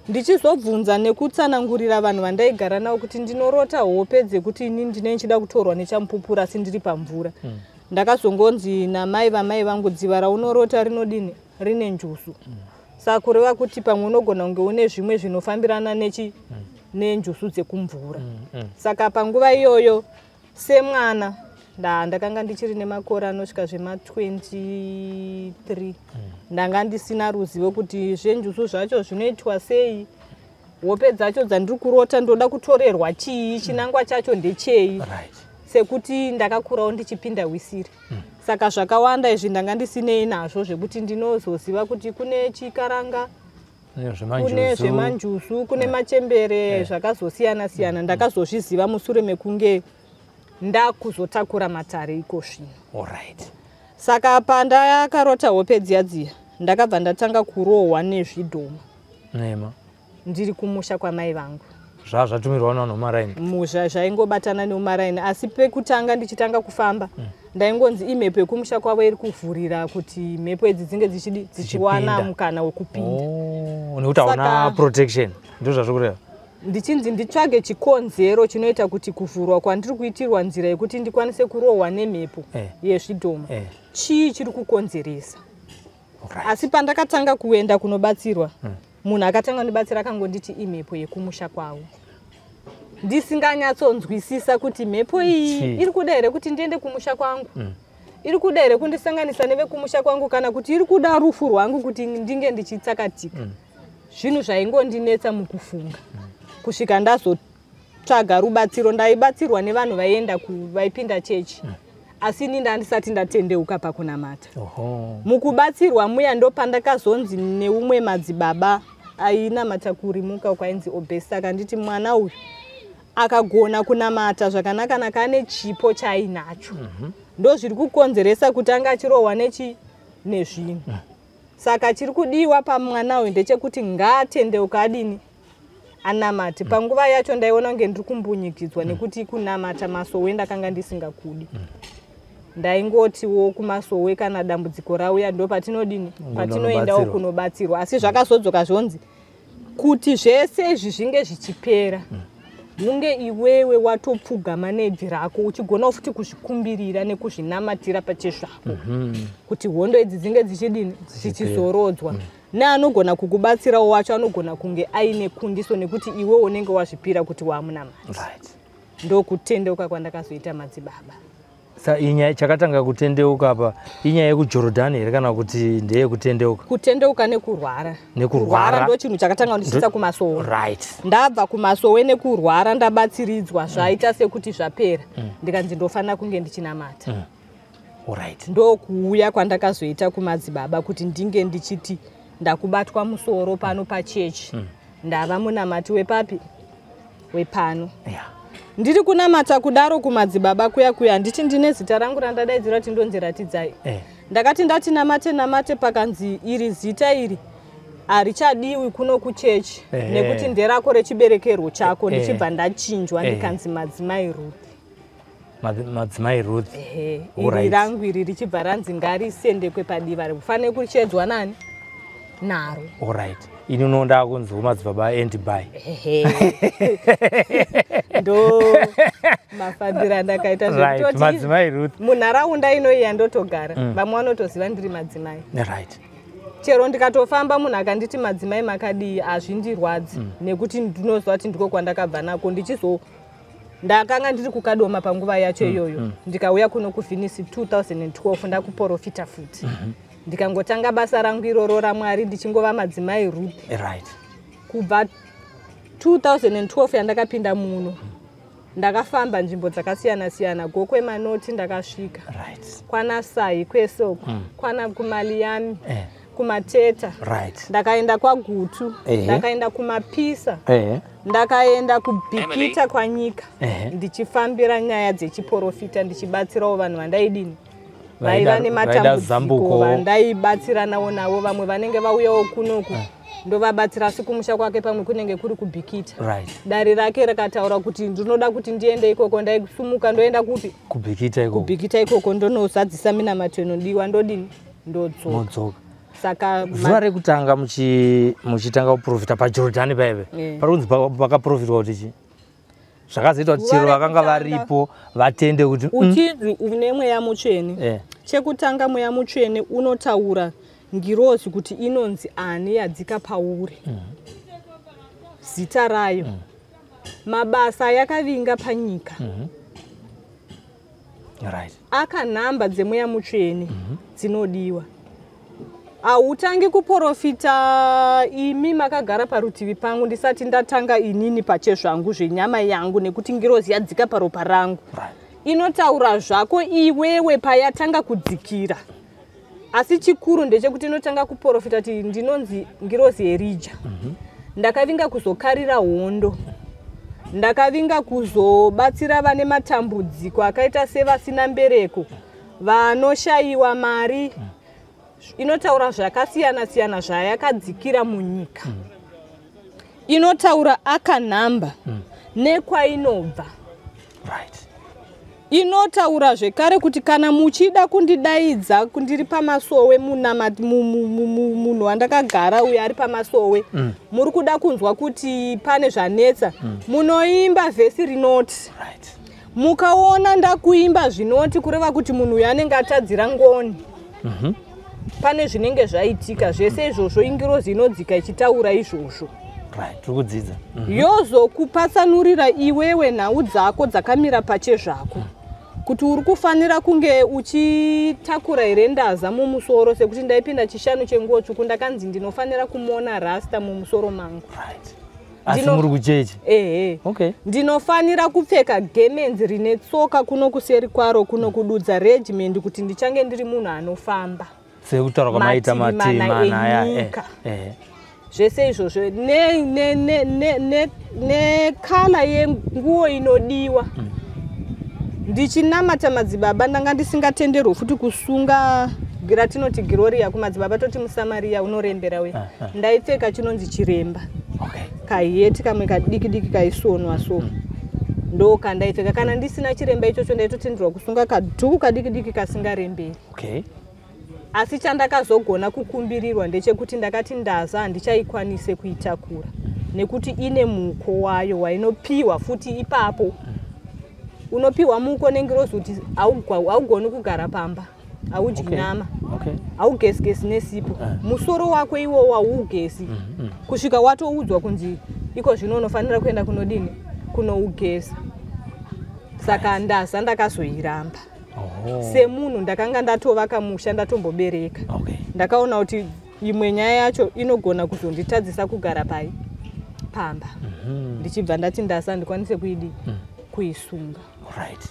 Ndichizobvunza nekutsanangurira vanhu vandaigara navo kuti ndinorota hope dzekuti ini ndine ndichida kutorwa nechamupupuri, asi ndiri pamvura. Ndakazongonzi namai vamai vangu, dziva raunorota rinodini, rine njuzu. Saka kureva kuti pamwe unogona kunge une zvimwe zvinofambirana nechi nenjuzu dzekumvura. Saka panguva iyoyo semwana ndakanga ndichiri nemakore anosvika zvema23, ndanga ndisina ruzivo kuti zvenjuzu zvacho zvinoitwa sei, hope dzacho dzandiri kurota ndoda kutorerwa chii, chinangwa chacho ndechei, sekuti ndakakurawo ndichipinda wisiri. Saka zvakawanda izvi ndanga ndisinei nazvo, zvekuti ndinozoziva kuti kune chikaranga, kune zvemanjuzu, kune machembere, zvakazosiyana siyana. Ndakazozviziva musure mekunge ndakuzotakura matare iko zvino. Saka pandakarota hope dziya dziya, ndakabva ndatanga kurohwa nezvidhoma. Nema. Ndiri kumusha kwamai vangu. Zvatumirwa navanhu vemaraini. Muzha zvaingobatana neumaraini, asi pekutanga ndichitanga kufamba, ndaingonzi imhepo yekumusha kwavo iri kuvhurira kuti mhepo idzi dzinge dzichiwana Dzichipinda. mukana wekupinda. Oh, nekuti hauna protection, ndo zvazvo kureva. Ndichinzi nditsvage chikonzero chinoita kuti kuvhurwa kwandiri kuitirwa nzira yekuti ndikwanise kurohwa nemhepo yezvidhoma, chii chiri kukonzeresa. Asi pandakatanga kuenda kunobatsirwa, munhu akatanga kundibatsira akangonditi imhepo yekumusha kwavo, ndisinganyatsonzwisisa kuti mhepo iyi Chii? iri kuda here kuti ndiende kumusha kwangu, iri kuda here kundisanganisa nevekumusha kwangu, kana kuti iri kuda rufu rwangu kuti ndinge ndichitsakatika. Zvinhu zvaingondinetsa mukufunga kusvika ndazotsvaga rubatsiro. Ndaibatsirwa nevanhu vaienda vaipinda chechi, asi ini ndandisati ndatendeuka pakunamata. Mukubatsirwa muya ndopandakazonzi neumwe madzibaba ainamata kurimuka kwainzi Obesa, akanditi mwana uyu akagona kunamata zvakanaka-naka, ane chipo chaainacho, ndo zviri kukonzeresa kuti anga achirohwa nechi nezvinhu. Saka chiri kudiwa pamwana uyu ndechekuti ngaatendeuka, adini, anamate. Panguva yacho ndaiona kunge ndiri kumbunyikidzwa, nekuti kunamata masowe ndakanga ndisingakudi. Ndaingotiwo kumasowe kana dambudziko rauya ndo patinodini, patinoendawo kunobatsirwa. Kunobatsirwa. Asi zvakazodzoka zvonzi kuti zvese izvi zvinge zvichipera, Hunge iwewe watopfugama nebvi rako, uchigona futi kuzvikumbirira nekuzvinamatira pachezvako kuti hondo idzi dzinge dzichidini, dzichizorodzwa. Neanogona kukubatsirawo wacho anogona kunge aine kundiso, nekuti iwe unenge wazvipira kuti wamunamati. Ndokutendeuka kwandakazoita madzibaba. Sa inyaya chakatanga kutendeuka apa inyaya yekuJorodhani here, kana kuti ndeyekutendeuka? Kutendeuka nekurwara. Nekurwara. Ndo chinhu chakatanga kundisvitsa kumasowe. Ndabva kumasowe nekurwara, ndabatsiridzwa, zvaita sekuti zvapera, ndikanzi ndofanira kunge ndichinamata. Ndokuuya kwandakazoita kumadzibaba kuti ndinge ndichiti ndakubatwa musoro pano pachechi, ndava munamati wepapi, wepano. Ndiri kunamata kudaro kumadzibaba kuya kuya, handiti ndine zita rangu randadaidzira kuti ndonzi Ratidzai? Ndakati ndati namate namate, pakanzi iri zita iri harichadiwi kuno kuchechi nekuti nderako rechiberekerwo chako. Ndichibva ndachinjwa, ndikanzi Madzimai Ruth. Madzimai Ruth. Ehe, iri rangu iri richibva ranzi ngarisendekwe padiva, rikufanire kuchedzwa nani naro. Alright, ini unoda kunzwa madzibaba and by. Ehe, ndo mafambiro andakaita. Zvekutoti Madzimai Ruth. Munharaunda inoyi yandotogara, vamwe vanotoziva ndiri madzimai. Chero ndikatofamba, munhu akanditi madzimai makadii, hazvindirwadzi, nekuti ndinoziva kuti ndiko kwandakabva nako. Ndichizo ndakanga ndiri kuKadoma panguva yacho iyoyo, ndikauya kuno kuVenisi 2012, ndakuprofita futi, ndikangotanga basa rangu iroro raMwari ndichingova Madzimai Ruth. Kubva 2012 yandakapinda muno, ndakafamba nzvimbo dzakasiyana siyana. Gokwe Manoti ndakasvika, kwanasai kwesoko, kwana kuMaliami, kuMateta, ndakaenda kwaGutu, ndakaenda kuMapisa, ndakaenda kuBhikita kwaNyika, ndichifambira nyaya dzechiprofita, ndichibatsirawo vanhu vandaidini, vaiva Vaida nematambudziko, zambuko. vandaibatsiranawo navo. Vamwe vanenge vauyawo kunoku, ndovabatsira, asi kumusha kwake pamwe kunenge kuri kuBhikita. Dare rake rakataura kuti ndinoda kuti ndiende ikoko, ndaisumuka ndoenda kupi? KuBhikita ikoko. KuBhikita ikoko, ndonozadzisa minamato inodiwa, ndodini, ndodzoka. Modzoka. Saka Zuva rekutanga muchitanga kuprofita paJorodhani paive, pari kunzi pakaprofitwa kuti chi zvakazoita kuti Zuva chero vakanga rekutanga- varipo vatende kuti Uchinzi une mweya mutsvene, chekutanga mweya mutsvene unotaura ngirozi kuti inonzi ani yadzika pauri, zita rayo, mabasa yakavinga panyika, aka nhamba dzemweya mutsvene dzinodiwa. Hautangi kuprofita imi makagara parutivi pangu ndisati ndatanga inini pachezvangu zvenyama yangu, nekuti ngirozi yadzika paropa rangu. Inotaura zvako iwewe payatanga kudzikira, asi chikuru ndechekuti inotanga kuprofita kuti ndinonzi ngirozi Erija, ndakavinga kuzokarira hondo, ndakavinga kuzobatsira vane matambudziko akaita sevasina mbereko, vanoshayiwa mari. Inotaura zvakasiyana siyana zvayakadzikira munyika. Inotaura akanhamba nekwainobva. Inotaura zvekare kuti kana muchida kundidaidza ndiri pamasowe, munhu wandakagara uyo ari pamasowe, muri kuda kunzwa kuti pane zvanetsa, munoimba vhesi rinoti. Mukaona ndakuimba zvinoti, kureva kuti munhu uyu anenge atadzira ngoni, pane zvinenge zvaitika. Zvese izvozvo ingirozi inodzika ichitaura izvozvo. Right, tiri kudzidza. Yozokupatsanurira iwewe nhau dzako dzakamira pachezvako, kuti uri kufanira kunge uchitakura here ndaza mumusoro, sekuti ndaipinda chishanu chenguo tsvuku, ndakanzi ndinofanira kumona rasta mumusoro mangu. Right, asi muri kuchechi? Ehe. Ndinofanira kupfeka gemenzi rine tsoka kuno kuseri kwaro, kuno kududza regiment, kuti ndichange ndiri munhu anofamba Sekutaura kwamaita mativi mativi mana mana aya. enyika. Zvese izvozvo necolour yenguo inodiwa. Ndichinamata madzibaba, ndanga ndisingatenderwi futi kusunga ratinoti giroria kumadzibaba, toti muSamaria unorembera we. Ndaipfeka chinonzi chiremba, kaheti kamwe kadiki diki kaisonwa, so ndo kandaipfeka. Kana ndisina chiremba ichocho, ndaitotenderwa kusunga kadhuku kadiki diki kasingaremberi. Asi chandakazogona kukumbirirwa ndechekuti ndakati ndaza handichaikwanise kuitakura. Nekuti ine muko wayo wainopiwa futi ipapo. Unopiwa muko nengirozi kuti haugoni kugara pamba, haudyi nyama, haugesi-gesi nesipo. Musoro wako iwowo hauugesi kusvika watoudzwa kunzi iko zvino unofanira kuenda kunodini, kunougesa. Saka ndaza ndakazoiramba. Semunhu ndakanga ndatovaka musha, ndatombobereka. Ndakaona kuti imwe nyaya yacho inogona kuzonditadzisa kugara pai pamba. Ndichibva ndati ndasa ndikwanise kuidi kuisunga. Right,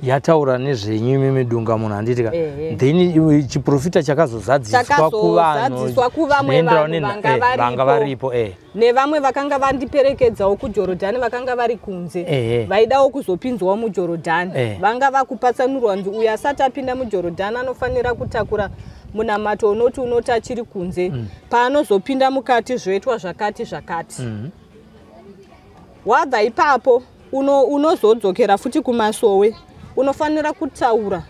yataura nezvenyu imimi dunga munhu, handitika? Then chiprofita chakazozadziswa kuvanhu, Chakazozadziswa kuvamwe zvinoenderana vanhu vanga vanga varipo. Varipo. Nevamwe vakanga vandiperekedzawo kuJorodhani, vakanga vari kunze, vaidawo kuzopinzwawo muJorodhani. Vanga vakupatsanurwa nzi uyu asati apinda muJorodhani anofanira kutakura munamato unoti achiri kunze, paanozopinda mukati zvoitwa zvakati zvakati. Wabva ipapo unozodzokera futi kumasowe, unofanira kutaura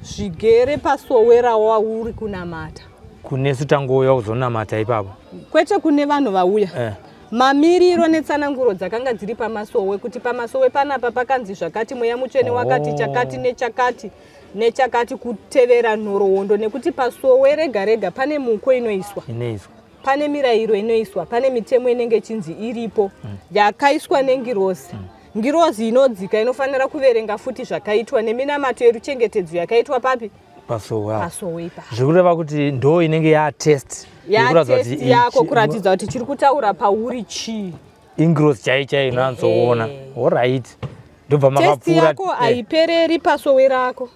zvigere pasowe rawauri kunamata. Kunesu tangouya kuzonamata ipapo? Kwete, kune vanhu vauya. Mamiriro netsananguro dzakanga dziri pamasowe, kuti pamasowe panapa pakanzi zvakati, mweya mutsvene wakati chakati nechakati nechakati, kutevera nhoroondo, nekuti pasowe rega rega pane muko inoiswa, inoiswa, pane mirayiro inoiswa, pane mitemo inenge ichinzi iripo yakaiswa nengirozi. Ngirozi inodzika inofanira kuverenga futi zvakaitwa neminamato yeruchengetedzo yakaitwa papi? Pasowe apo. Pasowe ipapo. Zvikureva kuti ndo inenge yatest yekuratidza kuti Yatest yako, kuratidza kuti chiri kutaura pauri chii. Ingirozi chai chai inonatsoona. Alright, ndobva Test makapfuura. yako haipereri pasowe rako.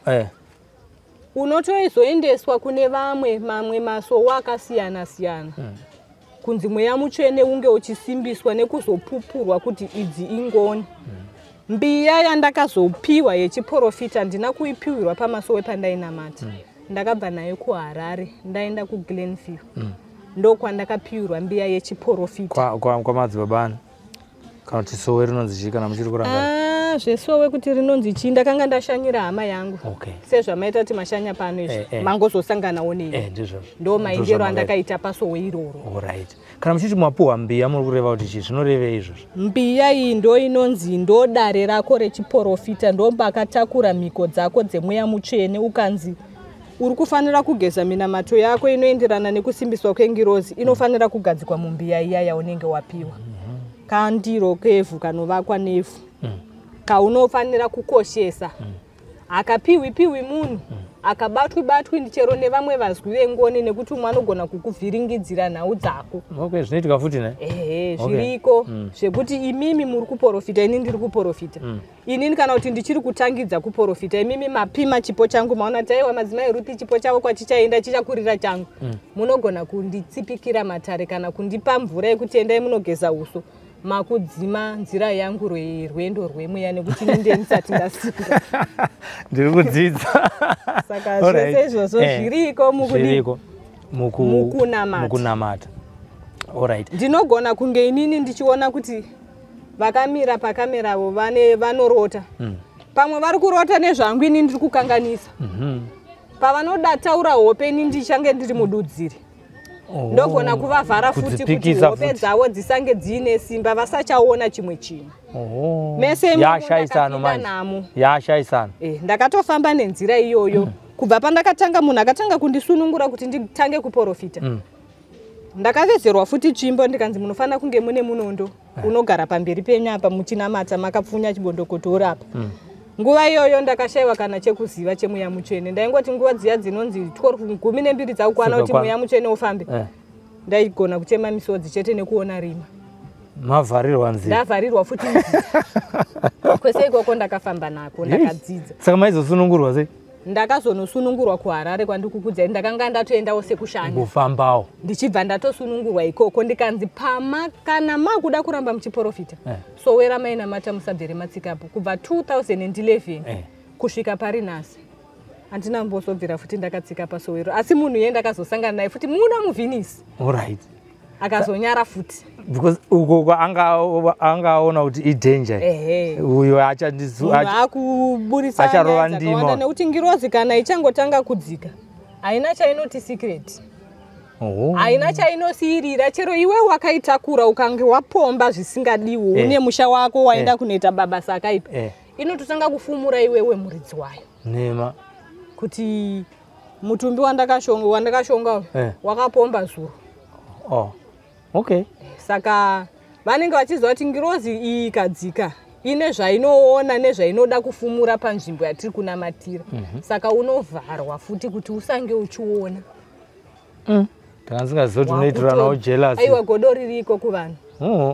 Unotoizoendeswa kune vamwe mamwe masowe akasiyana siyana, kunzi mweya mutsvene unge uchisimbiswa nekuzopupurwa kuti idzi ingoni. Mbiya yandakazopiwa yechiprofita handina kuipiwirwa pamasowe pandainamata. Ndakabva nayo kuHarare, ndaenda kuGlenview, ndokwandakapiwirwa mbiya yechiprofita. Kwamadzibaba ani, kana kuti sowe rinonzi chii, kana muchiri kurangara? Ah, zvesowe kuti rinonzi chii, ndakanga ndashanyira hama yangu. Sezvamaita kuti mashanya pano izvi, mangozosanganawo neni. Ndizvozvo. Ndo maendero Ndozvamakaita. andakaita pasowe iroro. Alright, kana muchiti mapuhwa mbiya, muri kureva kuti chii? Zvinorevei izvozvo? Mbiya iyi ndo inonzi ndo dare rako rechiprofita, ndo pakatakura mhiko dzako dzemweya mutsvene. Ukanzi uri kufanira kugeza, minamato yako inoenderana nekusimbiswa kwengirozi inofanira kugadzikwa mumbiya iya yaunenge wapiwa. Kandiro kevhu kanovakwa nevhu kaunofanira kukoshesa, hakapiwi piwi munhu, akabatwi batwi chero nevamwe vazwi vengoni, nekuti umwe anogona kukuvhiringidzira nhau dzako. Okay, zvinoitika futi ne? Ehe, zviriko zvekuti imimi muri kuprofita, ini ndiri kuprofita, inini kana kuti ndichiri kutangidza kuprofita, imimi mapima chipo changu, maona kuti aiwa, madzimai Ruthi chipo chavo kwachichaenda chichakurira changu, munogona kunditsipikira matare kana kundipa mvura yekuti endai munogeza uso, makudzima nzira yangu rwendo rwemweya, nekuti ini ndiye ndisati ndasimba. Ndiri kudzidza. Saka zvese izvozvo zviriko mukudi Zviriko mukunamata. Mukunamata, alright. Ndinogona kunge inini ndichiona kuti vakamira pakameravo vane vanorota, pamwe vari kurota nezvangu, ini ndiri kukanganisa. Pavanoda taura hope, ini ndichange ndiri mududziri. Ndogona kuvavhara futi kuti Kudzipikisa hope futi. dzavo dzisange dziine simba, vasachaona chimwe chinhu. Mese imomo Yashaisano ndakapinda manje. namo. Yashaisano. Ndakatofamba nenzira iyoyo kubva pandakatanga, munhu akatanga kundisunungura kuti nditange kuprofita. Ndakavezerwa futi tsvimbo, ndikanzi munofanira kunge mune munondo unogara pamberi penyu apa muchinamata makapfunya chibondokotora apa. Nguva iyoyo ndakashayiwa kana chekuziva chemweya mutsvene. Ndaingoti nguva dziya dzinonzi 12 12 dzakukwana kuti Dzakakwana. mweya mutsvene ufambe, ndaigona kuchema misodzi chete nekuona rima. Mavharirwa nzira. Ndavharirwa futi nzira. Kwese ikoko ndakafamba nako, ndakadzidza. Saka maizosunungurwa sei? Ndakazonosunungurwa kuHarare kwandikukudzai, ndakanga ndatoendawo sekushanya. Kufambawo. Ndichibva ndatosunungurwa ikoko, ndikanzi pama kana makuda kuramba muchiprofita, sowe ramainamata musabvere matsikapo. Kubva 2011 kusvika pari nhasi handina mbozobvira futi ndakatsika pasowero, asi munhu iye ndakazosangana naye futi muno muVenice, akazonyara futi. Because uko anga aona kuti idanger. Uyo Munhu akuburisa acharova nyaya ndima. dzakawanda, nekuti ngirozi kana ichangotanga kudzika haina chainoti secret. Haina chainosiyirira. Chero iwe wakaitakura ukange wapomba zvisingadiwi, une musha wako waenda kunoita babasa akaipa, inototanga kufumura iwewe muridzi wayo. Nema. Kuti mutumbi wandakashonga wakapomba zuro. Oh. Okay. Saka vanenge vachiziva kuti ngirozi iyi ikadzika ine zvainoona nezvainoda kufumura panzvimbo yatiri kunamatira. Saka unovharwa futi kuti usange uchiona. Ndanga ndisingazoti unoitiranawo jealous. Aiwa, godo ririko kuvanhu.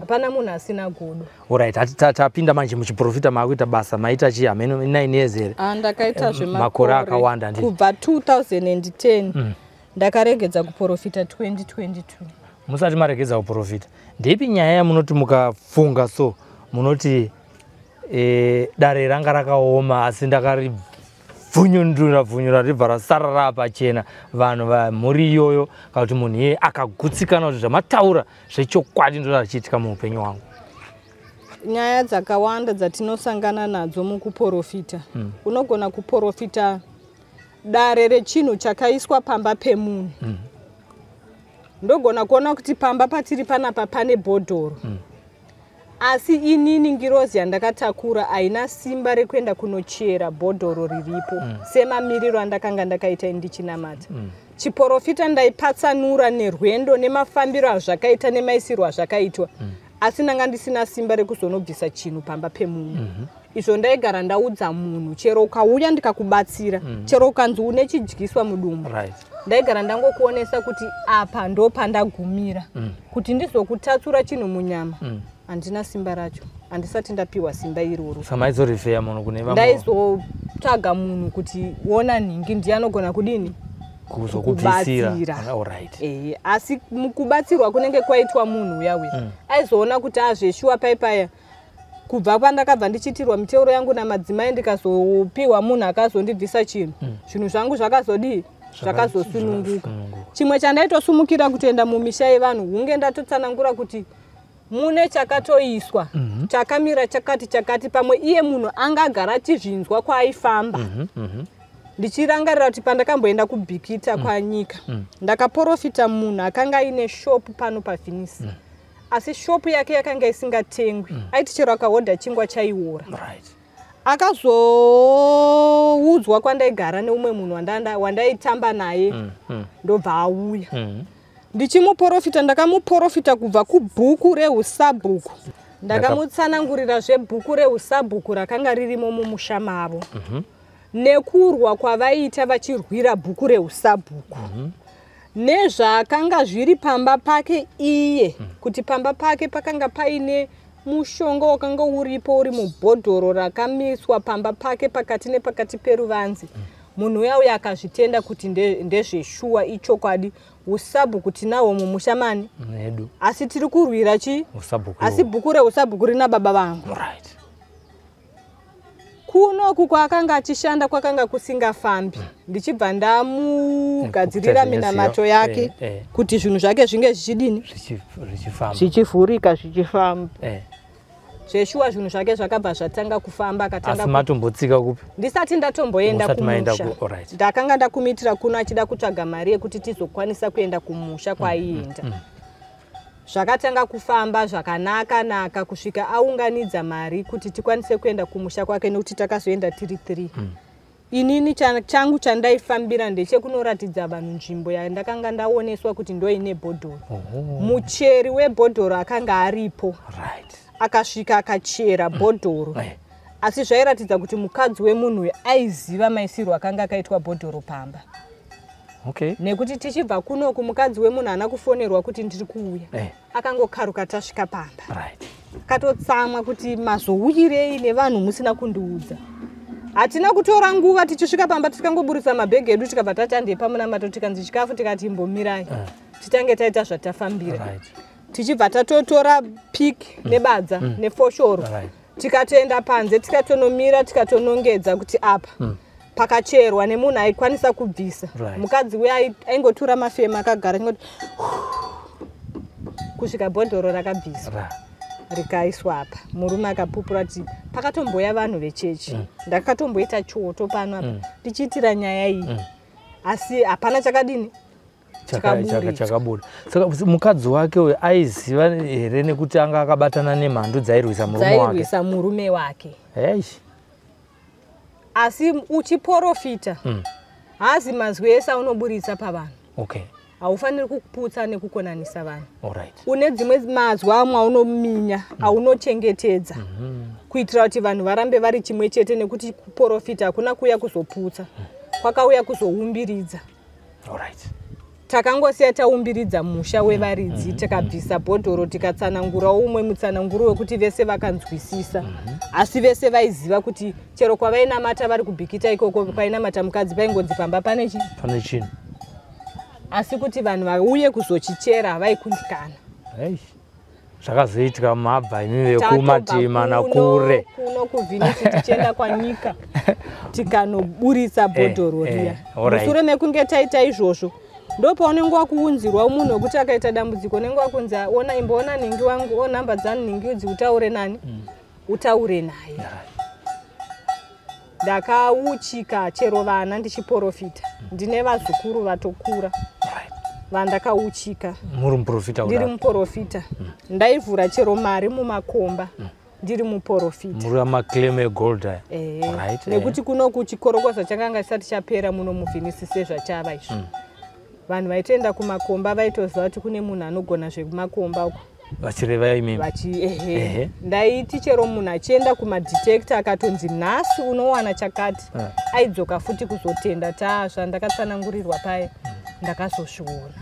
Hapana munhu asina godo. Alright, tapinda manje muchiprofita, maakuita basa, maita chi hameno 9 years here? Ndakaita Makore akawanda, handiti? Kubva 2010, ndakaregedza kuprofita 2022. Musati maregedza kuprofita, ndeipi nyaya yamunoti mukafunga so munoti dare ranga rakaoma, asi ndakaribvunyundura bvunyura ribva rasara pachena, vanhu vamhuri iyoyo kana kuti munhu iyeye akagutsikana kuti zvamataura zvechokwadi ndo zvachiitika muupenyu hwangu? Nyaya dzakawanda dzatinosangana nadzo mukuprofita, unogona kuprofita dare rechinhu chakaiswa pamba pemunhu. Ndogona kuona kuti pamba patiri panapa pane bhodhoro, asi inini ngirozi yandakatakura haina simba rekuenda kunochera bhodhoro riripo. Semamiriro andakanga ndakaita ndichinamata, chiprofita ndaipatsanura nerwendo nemafambiro azvakaita nemaisirwo azvakaitwa, asi ndanga ndisina simba rekuzonobvisa chinhu pamba pemunhu. Izvo ndaigara ndaudza munhu, chero ukauya ndikakubatsira, chero ukanzi une chidyiswa mudumbu, ndaigara ndangokuonesa kuti apa ndo pandagumira. Kuti ndizokutatsura chinhu munyama, handina simba racho, handisati ndapiwa simba iroro. Saka maizorifeya munhu kune vamwe? Ndaizotsvaga munhu kuti wona nhingi ndiye anogona kudini? Kuzokubvisira. Kubatsira. Alright. Asi mukubatsirwa kunenge kwaitwa munhu uya uya, aizoona kuti azveshuwa paipaya kubva pandakabva ndichiitirwa miteuro yangu namadzimai, ndikazopiwa munhu akazondibvisa chinhu, zvinhu zvangu zvakazodii? Zvakazosununguka. Zvakasununguka. Chimwe chandaitosumukira kutoenda mumisha yevanhu, hunge ndatotsanangura kuti mune chakatoiswa, chakamira chakati chakati, pamwe iye munhu angagara achizvinzwa kwaaifamba. Ndichirangarira kuti pandakamboenda kuBhikita kwanyika, ndakaprofita munhu akanga aine shopu pano paVhinisi, asi shopu yake yakanga isingatengwi. Aiti chero akahodha chingwa chaiora. Akazoudzwa kwandaigara neumwe munhu wandaitamba naye, ndobva auya. Ndichimuprofita, ndakamuprofita kubva kubhuku reusabhuku. Ndakamutsanangurira zvebhuku reusabhuku rakanga ririmo mumusha mavo, nekurwa kwavaiita vachirwira bhuku reusabhuku, nezvaakanga zviri pamba pake iye, kuti pamba pake pakanga paine mushonga wakanga uripo, uri mubhodhoro rakamiswa pamba pake pakati nepakati peruvanze. Munhu uya uya akazvitenda kuti ndezveshuwa, ichokwadi, usabhuku tinahwo mumusha mani? Medu. Asi tiri kurwira chi? Usabhuku. Asi bhuku reusabhuku rina baba vangu. Kunoku kwaakanga achishanda kwakanga kusingafambi, ndichibva ndamugadzirira Nekukuita minamato yake kuti zvinhu zvake zvinge zvichidini? Zvichifamba. Zvichivhurika, zvichifamba. Zveshuwa zvinhu zvake zvakabva zvatanga kufamba, akatanga Asi matombotsika kupi? Ndisati ndatomboenda Musati maenda kumusha. Alright. Ndakanga ndakumitira kuno achida kutsvaga mari yekuti tizokwanisa kuenda kumusha kwaaienda. Zvakatanga kufamba zvakanaka naka kusvika aunganidza mari kuti tikwanise kuenda kumusha kwake, nekuti takazoenda tiri 3. Inini changu chandaifambira ndechekunoratidza vanhu nzvimbo yandakanga ndaoneswa kuti ndoine bhodhoro. Mucheri webhodhoro akanga aripo. Akasvika akachera bhodhoro, asi zvairatidza kuti mukadzi wemunhu uyu aiziva maisirwo akanga akaitwa bhodhoro pamba, nekuti tichibva kunoku mukadzi wemunhu haana kufonerwa kuti ndiri kuuya. Akangokaruka tasvika pamba. Akatotsamwa kuti mazouyirei nevanhu musina kundiudza. Hatina kutora nguva tichisvika pamba, tikangoburisa mabhegi edu, tikabva tati handei pamunamato. Tikanzi chikafu, tikati imbomirai, titange taita zvatafambira. Tichibva tatotora pick nebadza nefoshoro, tikatoenda panze, tikatonomira, tikatonongedza kuti apa pakacherwa nemunhu aikwanisa kubvisa. Mukadzi uya aingotura mafema akagara achingoti kusvika bhodhoro rakabviswa, rikaiswa apa. Murume akapupura kuti pakatomboya vanhu vechechi, ndakatomboita choto pano apa ndichiitira nyaya iyi, asi hapana chakadini? Chakabuda. Saka mukadzi wake uyu aiziva here nekuti anga akabatana nemhandu dzairwisa murume wake? Dzairwisa murume wake. Eish. Asi uchiporofita haazi mazwi ese aunoburitsa pavanhu. Okay. Haufaniri kuputsa nekukonanisa vanhu. Alright. Une dzimwe mazwi amwe aunominya, aunochengetedza kuitira kuti vanhu varambe vari chimwe chete, nekuti kuporofita hakuna kuuya kuzoputsa, kwakauya kuzoumbiridza. Alright. Takangosiya taumbiridza musha wevaridzi, tikabvisa bhodhoro, tikatsanangurawo umwe mutsananguro wekuti vese vakanzwisisa. Asi vese vaiziva kuti chero kwavainamata vari kuBhikita ikoko kwainamata mukadzi, paingonzi pamba pane chi Pane chinhu. Asi kuti vanhu vauye kuzochichera vaikundikana. Eish. Zvakazoitika mabva imi vekumatima nakure. Kuno kuVhinisi tichienda kwanyika, tikanoburitsa bhodhoro riya. Mushure mekunge taita izvozvo, ndopaunenge wakuunzirwa munhu wekuti akaita dambudziko, unenge wakunzi, "Ona, imboona nhingi wangu, o nhamba dzanhingi idzi, utaure nani, utaure naye." Ndakauchika chero vana ndichiporofita. Ndine vazukuru vatokura vandakauchika. Muri muprofita Ndiri kudaro. Muprofita. Ndaivhura chero mari mumakomba ndiri muprofita. Muri amaclaim egold aya. Nekuti kunoku chikorokoza chakanga chisati chapera muno muVhinisi sezvachava izvo. Vanhu vaitoenda kumakomba vaitoziva kuti kune munhu anogona zvekumakomba uko. Vachireva imimi. Vachi ehe. Ndaiti chero munhu achienda kumadetector akatonzi, "Nhasi unowana chakati," aidzoka futi kuzotenda, "Taa zvandakatsanangurirwa paya ndakazozviona."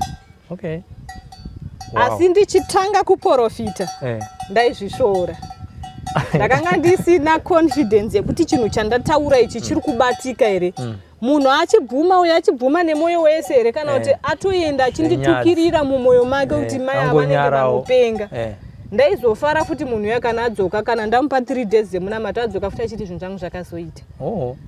Asi ndichitanga kuprofita, ndaizvisvoora. Ndakanga ndisina confidence yekuti chinhu chandataura ichi chiri kubatika here, munhu achibvuma uyo achibvuma nemwoyo wese here, kana kuti atoenda achinditukirira mumwoyo make kuti mai ava vanenge Angonyarawo. vanopenga. Ndaizofara futi munhu uya kana adzoka, kana ndamupa 3 days dzemunamato, adzoka futi achiti zvinhu zvangu zvakazoita.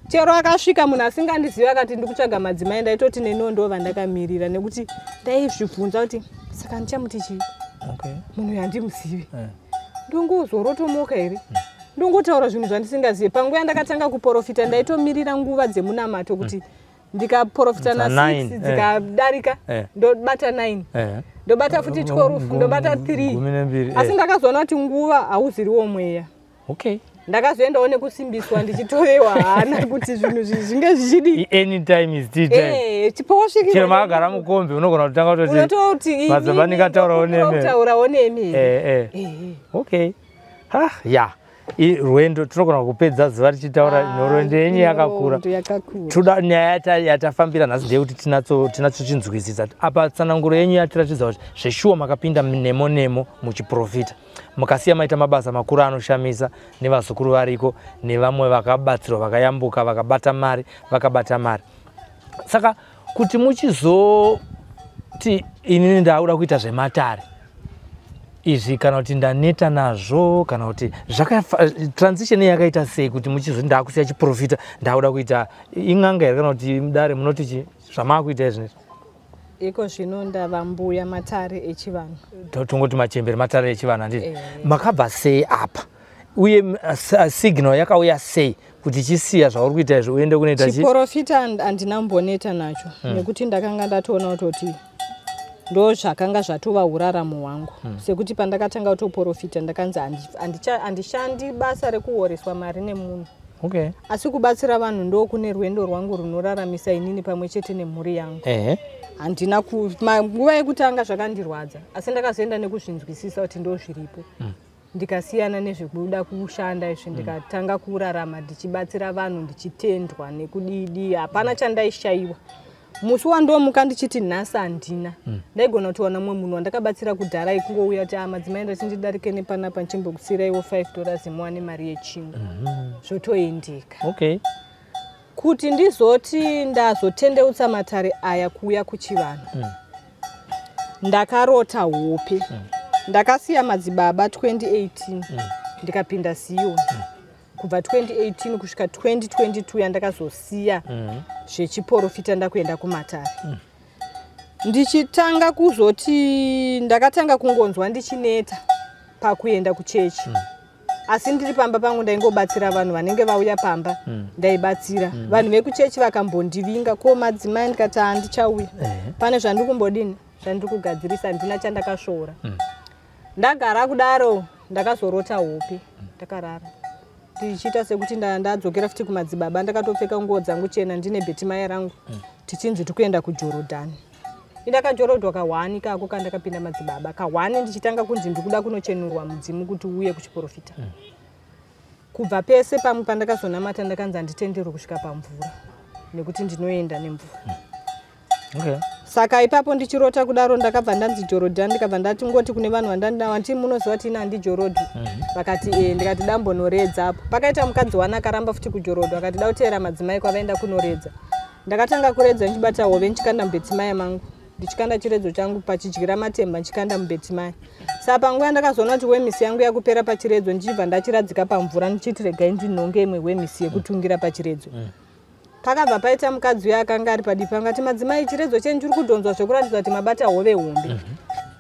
Chero akasvika munhu asingandizivi akati, "Ndikutsvaga madzimai," ndaitoti neniwo ndo vandakamirira, nekuti ndaizvibvunza kuti saka ndichamuti chii munhu uyu handimuzivi? Ndongozorotomoka here? Ndongotaura zvinhu zvandisingazivi? Panguva yandakatanga kuprofita, ndaitomirira nguva dzemunamato kuti ndikaprofita Dza na6 9, dzikadarika, ndobata 9, ndobata futi 12, ndobata 3. 12. Asi ndakazoona kuti nguva hauziriwo mweya. Ndakazoendawo nekusimbiswa, ndichitovewa hana kuti zvinhu izvi zvinge zvichidii. Anytime is tea time. Chipowosvikirwa. Chero makagara mukombi unogona kutanga kutoti Unototi madzibaba ndingataurawo nemi. Kutaurawo nemi. Okay, ha, ya, rwendo tinogona kupedza zuva richitaura nhoroondo yenyu yakakura. Nhoroondo yakakura. Toda nyaya yatafambira nhasi ndeyekuti tinatsochinzwisisa apa. Tsananguro yenyu yatiratidza kuti zveshuwa makapinda nemo nemo muchiprofita, mukasiya maita mabasa makuru anoshamisa, nevazukuru variko, nevamwe vakabatsirwa, vakayambuka, vakabata mari, vakabata mari. Saka kuti muchizoti, "Inini ndakuda kuita zvematare izvi," kana kuti, "Ndaneta nazvo," kana kuti transition yakaita sei kuti muchizoti, "Ndakusiya chiprofita, ndakuda kuita in'anga here," kana kuti mudare munoti chi zvamaakuita izvinezvi? Iko zvino ndava mbuya matare echivanhu. Tongoti machembere matare echivanhu, handiti? Eh. Makabva sei apa, uye signal yakauya sei kuti chisiya zvauri kuita izvi uende kunoita chi? Chiprofita handina kumboneta nacho, nekuti ndakanga ndatoona kutoti ndo zvakanga zvatova uraramo hwangu. Sekuti pandakatanga kutoprofita, ndakanzi handishandi basa rekuhoreswa mari nemunhu, asi kubatsira vanhu ndo kune rwendo rwangu runoraramisa inini pamwe chete nemhuri yangu. Handina nguva yekutanga zvakandirwadza, asi ndakazoenda nekuzvinzwisisa kuti ndo zviripo, ndikasiyana nezvekuda kushanda izvi, ndikatanga kurarama ndichibatsira vanhu, ndichitendwa nekudidi. Hapana chandaishayiwa. Musi wandomuka ndichiti nhasi handina, ndaigona kutowana mumwe munhu wandakabatsira kudhara ikungouya kuti, "Ah, madzimai, ndati ndidarike nepanapa ndichimbokusiraiwo $5 muwane mari yechingwa," zvotoendeka. Kuti ndizoti ndazotendeutsa matare aya kuuya kuchivanhu, ndakarota hope. Ndakasiya madzibaba 2018, ndikapinda Ziyoni kubva 2018 kusvika 2022 yandakazosiya zvechiprofita, ndakuenda kumatare. Ndichitanga kuzoti ndakatanga kungonzwa ndichineta pakuenda kuchechi. Asi ndiri pamba pangu ndaingobatsira vanhu vanenge vauya pamba. Ndaibatsira vanhu vekuchechi vakambondivinga, ko madzimai, ndikati handichauya. Pane zvandiri kumbodini, zvandiri kugadzirisa, handina chandakasvoora. Ndagara kudaro, ndakazorota hope ndakarara tichiita sekuti ndadzokera futi kumadzibaba. Ndakatopfeka nguo dzangu chena, ndine bhetimaya rangu, tichinzi tikuenda kuJorodhani. Indakajorodhwa kahwani kako kandakapinda madzibaba kahwani, ndichitanga kunzi ndikuda kunochenurwa mudzimu kuti uuye kuchiprofita. Kubva pese pamwe pandakazonamata, ndakanzi handitenderwi kusvika pamvura nekuti ndinoenda nemvura. Saka ipapo ndichirota kudaro, ndakabva ndanzi Jorodhani. Ndikabva ndati ngoti kune vanhu vandandinawo, nditi munoziva kuti ina handijorodu? Vakati e. Ndikati dambonoredzapo. Pakaita mukadzi wana akaramba futi kujorodwa, akati da kuteera madzimai kwavaenda kunoredza. Ndakatanga kuredza ndichibata hove, ndichikanda mubhetimaya mangu, ndichikanda chiredzo changu pachidyira matemba, ndichikanda mubhetimaya. Saka panguva yandakazoona kuti wemisi yangu yakupera pachiredzo, ndichibva ndachiradzika pamvura, ndichiti regai ndinhonge imwe wemisi yekutungira pachiredzo. Pakabva paita mukadzi uya akanga ari padivi pangati, "Madzimai, chiredzo chenyu chiri kudhonzwa zvekuratidza kuti mabata hove hombe."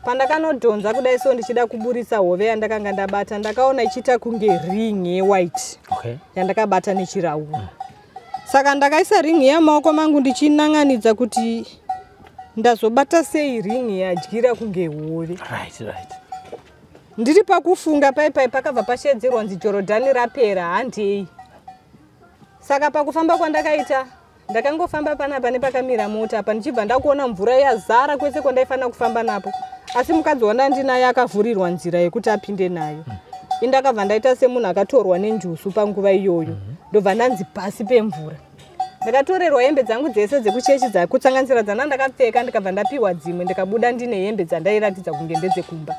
Pandakanodhonza kudai so, ndichida kuburisa hove yandakanga ndabata, ndakaona ichiita kunge ring yewhite yandakabata nechirauro. Saka ndakaisa ring yamaoko mangu, ndichinan'anidza kuti ndazobata sei ring yadyira kunge hove. Ndiri pakufunga paipai, pakabva pashedzerwa nzi Jorodhani rapera, handei. Saka pakufamba kwandakaita, ndakangofamba panapa nepakamira mota apa, ndichibva ndakuona mvura yazara kwese kwandaifanira kufamba napo. Asi mukadzi wandandinaye akavhurirwa nzira yekuti apinde nayo. Indakabva ndaita semunhu akatorwa nenjusu panguva iyoyo, ndobva ndanzi pasi pemvura. Ndakatorerwa hembe dzangu dzese dzekuchechi, kutsanganisira dzana ndakapfeka, ndikabva ndapiwa dzimwe. Ndikabuda ndine hembe dzandairatidza kunge ndedzekumba,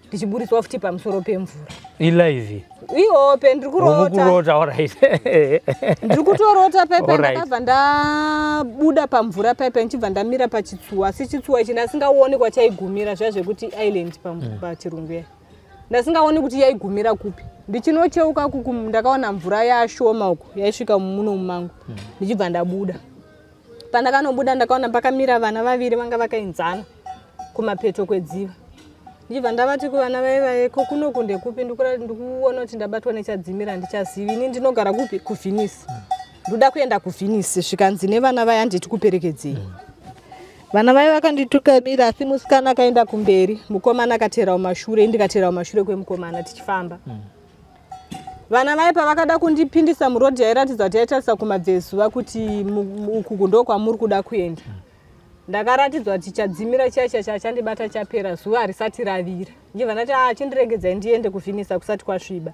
ndichiburiswa futi pamusoro pemvura. Ilive? Ihope, ndiri kurota. Kurota, alright. Ndiri kutorota paipai. Ndakabva ndabuda pamvura paipai, ndichibva ndamira pachitsuwa. Asi chitsuwa ichi ndasingaoni kwachaigumira, zviya zvekuti island pachirungu ya, ndasingaoni kuti yaigumira kupi. Ndichinocheuka kuku, ndakaona mvura yashoma uku, yaisvika muno mumangu. Ndichibva ndabuda. Pandakanobuda, ndakaona pakamira vana vaviri vanga vakainzana kumapeto kwedziva. Ndichibva ndavati kuvana vaivaye, "Ko kunoku ndekupi? Ndikuona kuti ndabatwa nechadzimira, handichazivi. Ini ndinogara kupi? Kuvhinisi. Ndoda kuenda kuvhinisi." Zvikanzi nevana vaya, "Handiti kuperekedzei." Vana vaya vakanditukamira, asi musikana akaenda kumberi, mukomana akateerawo mashure, ndikateerawo mashure kwemukomana tichifamba. Vana vai pavakada kundipindisa murodhi yairatidza kuti yaitarisa kumabvezuva, kuti uku ndo kwamuri kuda kuenda, ndakaratidzwa kuti chadzimira chiya chiya chachandibata chapera, zuva harisati ravira. Ndibva ndati, "A, chindiregedzai ndiende kuvhinisa kusati kwasviba."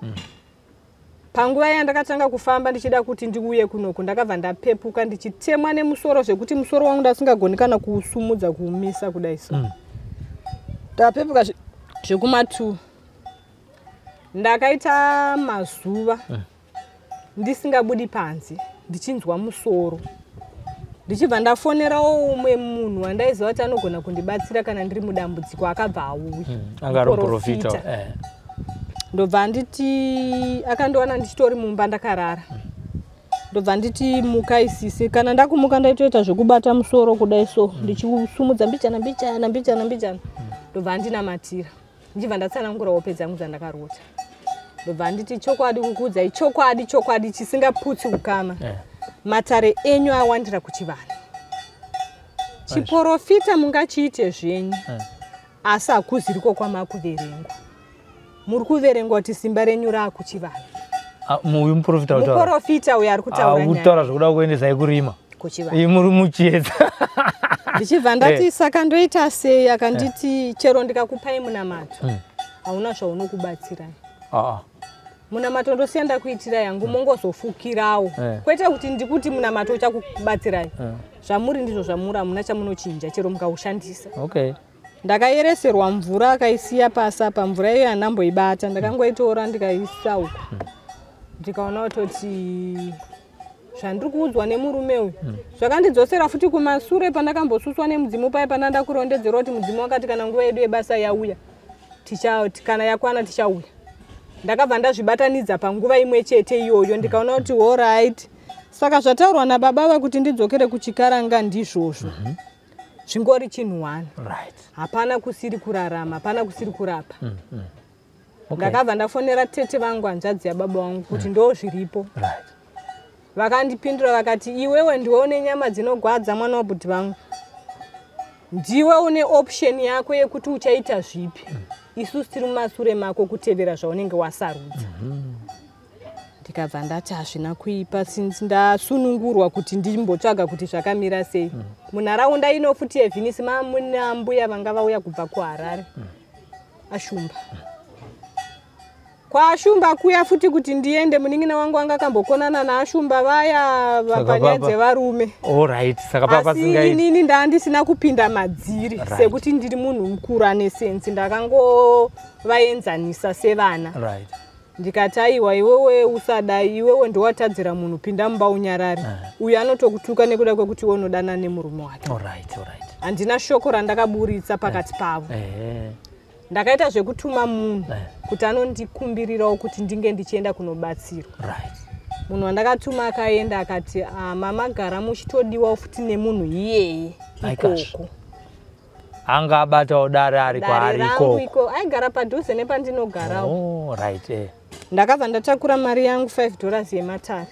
Panguva yandakatanga kufamba ndichida kuti ndiuye kunoku, ndakabva ndapepuka ndichitemwa nemusoro zvekuti musoro wangu ndasingagoni kana kuusumudza, kuumisa kudai so. Ndapepuka zvekuma2. Ndakaita mazuva ndisingabudi panze, ndichinzwa musoro. Ndichibva ndafonerawo umwe munhu wandaiziva kuti anogona kundibatsira kana ndiri mudambudziko, akabva auya. Anga ari muprofita. Muprofita. Ndobva nditi, akandiwana ndichitori mumba ndakarara, ndobva nditi, "Mukai sisi." Kana ndakumuka, ndaitoita zvekubata musoro kudai so, ndichiusumudza mbichana mbichana mbichana mbichana. Ndobva andinamatira, ndichibva ndatsanangura hope dzangu dzandakarota. Ndobva nditi, "Chokwadi, kukuudzai chokwadi, chokwadi chisingaputsi ukama, matare enyu awandira kuchivanhu. Chiprofita mungachiite zvenyu, asi hakuziriko kwamakuverengwa. Muri kuverengwa kuti simba renyu raakuchivanhu." Ah, uyu muprofita kutaura? Muprofita uyo ari kutaura nyaya. Kutaura zvokuda kuendesai kurima. Kuchivanhu. Ii, muri muchiedza. Ndichibva ndati, "Saka ndoita sei?" Akanditi, "Chero ndikakupai munamato, hauna zvaunokubatsirai. Munamato ndosiya ndakuitira yangu, mongozofukirawo. Kwete kuti ndikuti munamato uchakubatsirai. Zvamuri ndizvo zvamuri, hamuna chamunochinja chero mukaushandisa." Ndakayereserwa mvura, akaisiya pasi apa. Mvura iyo handamboibata, ndakangoitora ndikaisa uku. Ndikaona kutoti zvandiri kuudzwa nemurume uyu zvakandidzosera futi kumasure pandakambosuswa nemudzimu paya, pana ndakurondedzerwa kuti mudzimu wakati kana nguva yedu yebasa yauya, kana yakwana tichauya. Ndakabva ndazvibatanidza panguva imwe chete iyoyo, ndikaona kuti alright, saka zvataurwa nababa va kuti ndidzokere kuchikaranga ndizvozvo, zvingori chinhu one. Hapana kusiri kurarama, hapana kusiri kurapa. Ndakabva ndafonera tete vangu, hanzvadzi yababa vangu, kuti ndo zviripo. Vakandipindura vakati, iwewe ndiwe une nyama dzinogwadza, mwana wabhuti vangu, ndiwe une option yako yekuti uchaita zvipi. Isusu tiri mumasure mako kutevera zvaunenge wasarudza. Ndikabva ndati hazvina kuipa, since ndasunungurwa kuti ndimbotsvaga kuti zvakamira sei. Munharaunda ino futi yeVenus mamuna mbuya vanga vauya kubva kuHarare, Ashumba. KwaAshumba kuya futi kuti ndiende, munin'ina wangu anga akambokonana naAshumba vaya panyaya dzevarume. Alright, saka papa Asi singaiti. inini ndandisina kupinda madziri, sekuti ndiri munhu mukuru ane sense, ndakangovaenzanisa sevana. Ndikati, aiwa, iwewe usadai, iwewe ndowatadzira munhu, pinda mumba unyarare. Uyu anotokutuka nekuda kwekuti iwe unodana nemurume wake. Alright, alright. Handina shoko randakaburitsa pakati pavo. Ndakaita zvekutuma munhu kuti anondikumbirirawo kuti ndinge ndichienda kunobatsirwa. Munhu wandakatuma akaenda akati, "Ah, mama gara muchitodiwawo futi nemunhu iyeye Aikash. ikoko." Anga abatawo dare ari Dare kwaari rangu ikoko. iko, aigara padhuze nepandinogarawo. Oh, right. Ndakabva ndatakura mari yangu, $5 yematare.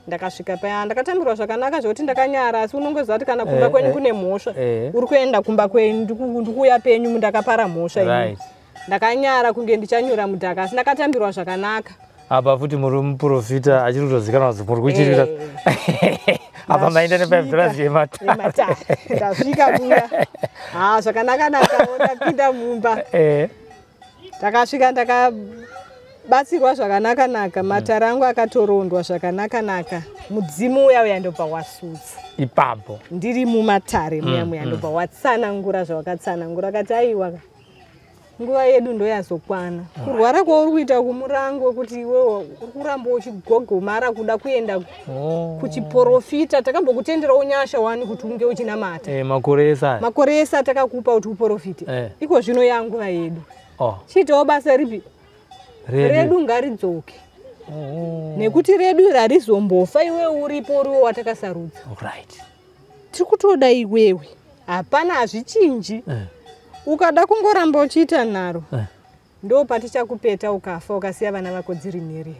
Ndakasvika paya, ndakatambirwa zvakanaka zvekuti ndakanyara, asi unongoziva kuti kana kumba kwenyu kune mhosva, uri kuenda kumba kwenyu, ndikuuya penyu, ndakapara mhosva inini. Ndakanyara kunge ndichanyura mudhaka, asi ndakatambirwa zvakanaka. Apa futi muri muprofita achiri kutozikanwa kuti muri kuchirira. Apa maenda ne$5 yematare. Yematare. Ndasvika kuya, ha, zvakanaka naka, ndapinda mumba. Ndakasvika, ndakabatsirwa zvakanaka naka, matare angu akatorondwa zvakanaka naka, mudzimu uya uya ndobva wasutsa. Ipapo. Ndiri mumatare muya muya, ndobva watsanangura zvawakatsanangura, akati, aiwa, nguva yedu ndoyazokwana. Kurwara kwauri kuita kumurango wekuti iwewe uri kuramba uchigogomara kuda kuenda kuchiprofita, takambokutenderawo nyasha wani kuti unge uchinamata. Makore ese aya. Makore ese atakakupa kuti uprofite, iko zvino yanguva yedu. Chiitawo basa ripi? Redu. Redu ngaridzoke, nekuti redu harizombofa iwewe uripo, uriwo watakasarudza. Tiri kutoda iwewe, hapana, hazvichinji. Ukada kungoramba uchiita nharo, ndo patichakupeta ukafa, ukasiya vana vako dziri nherera.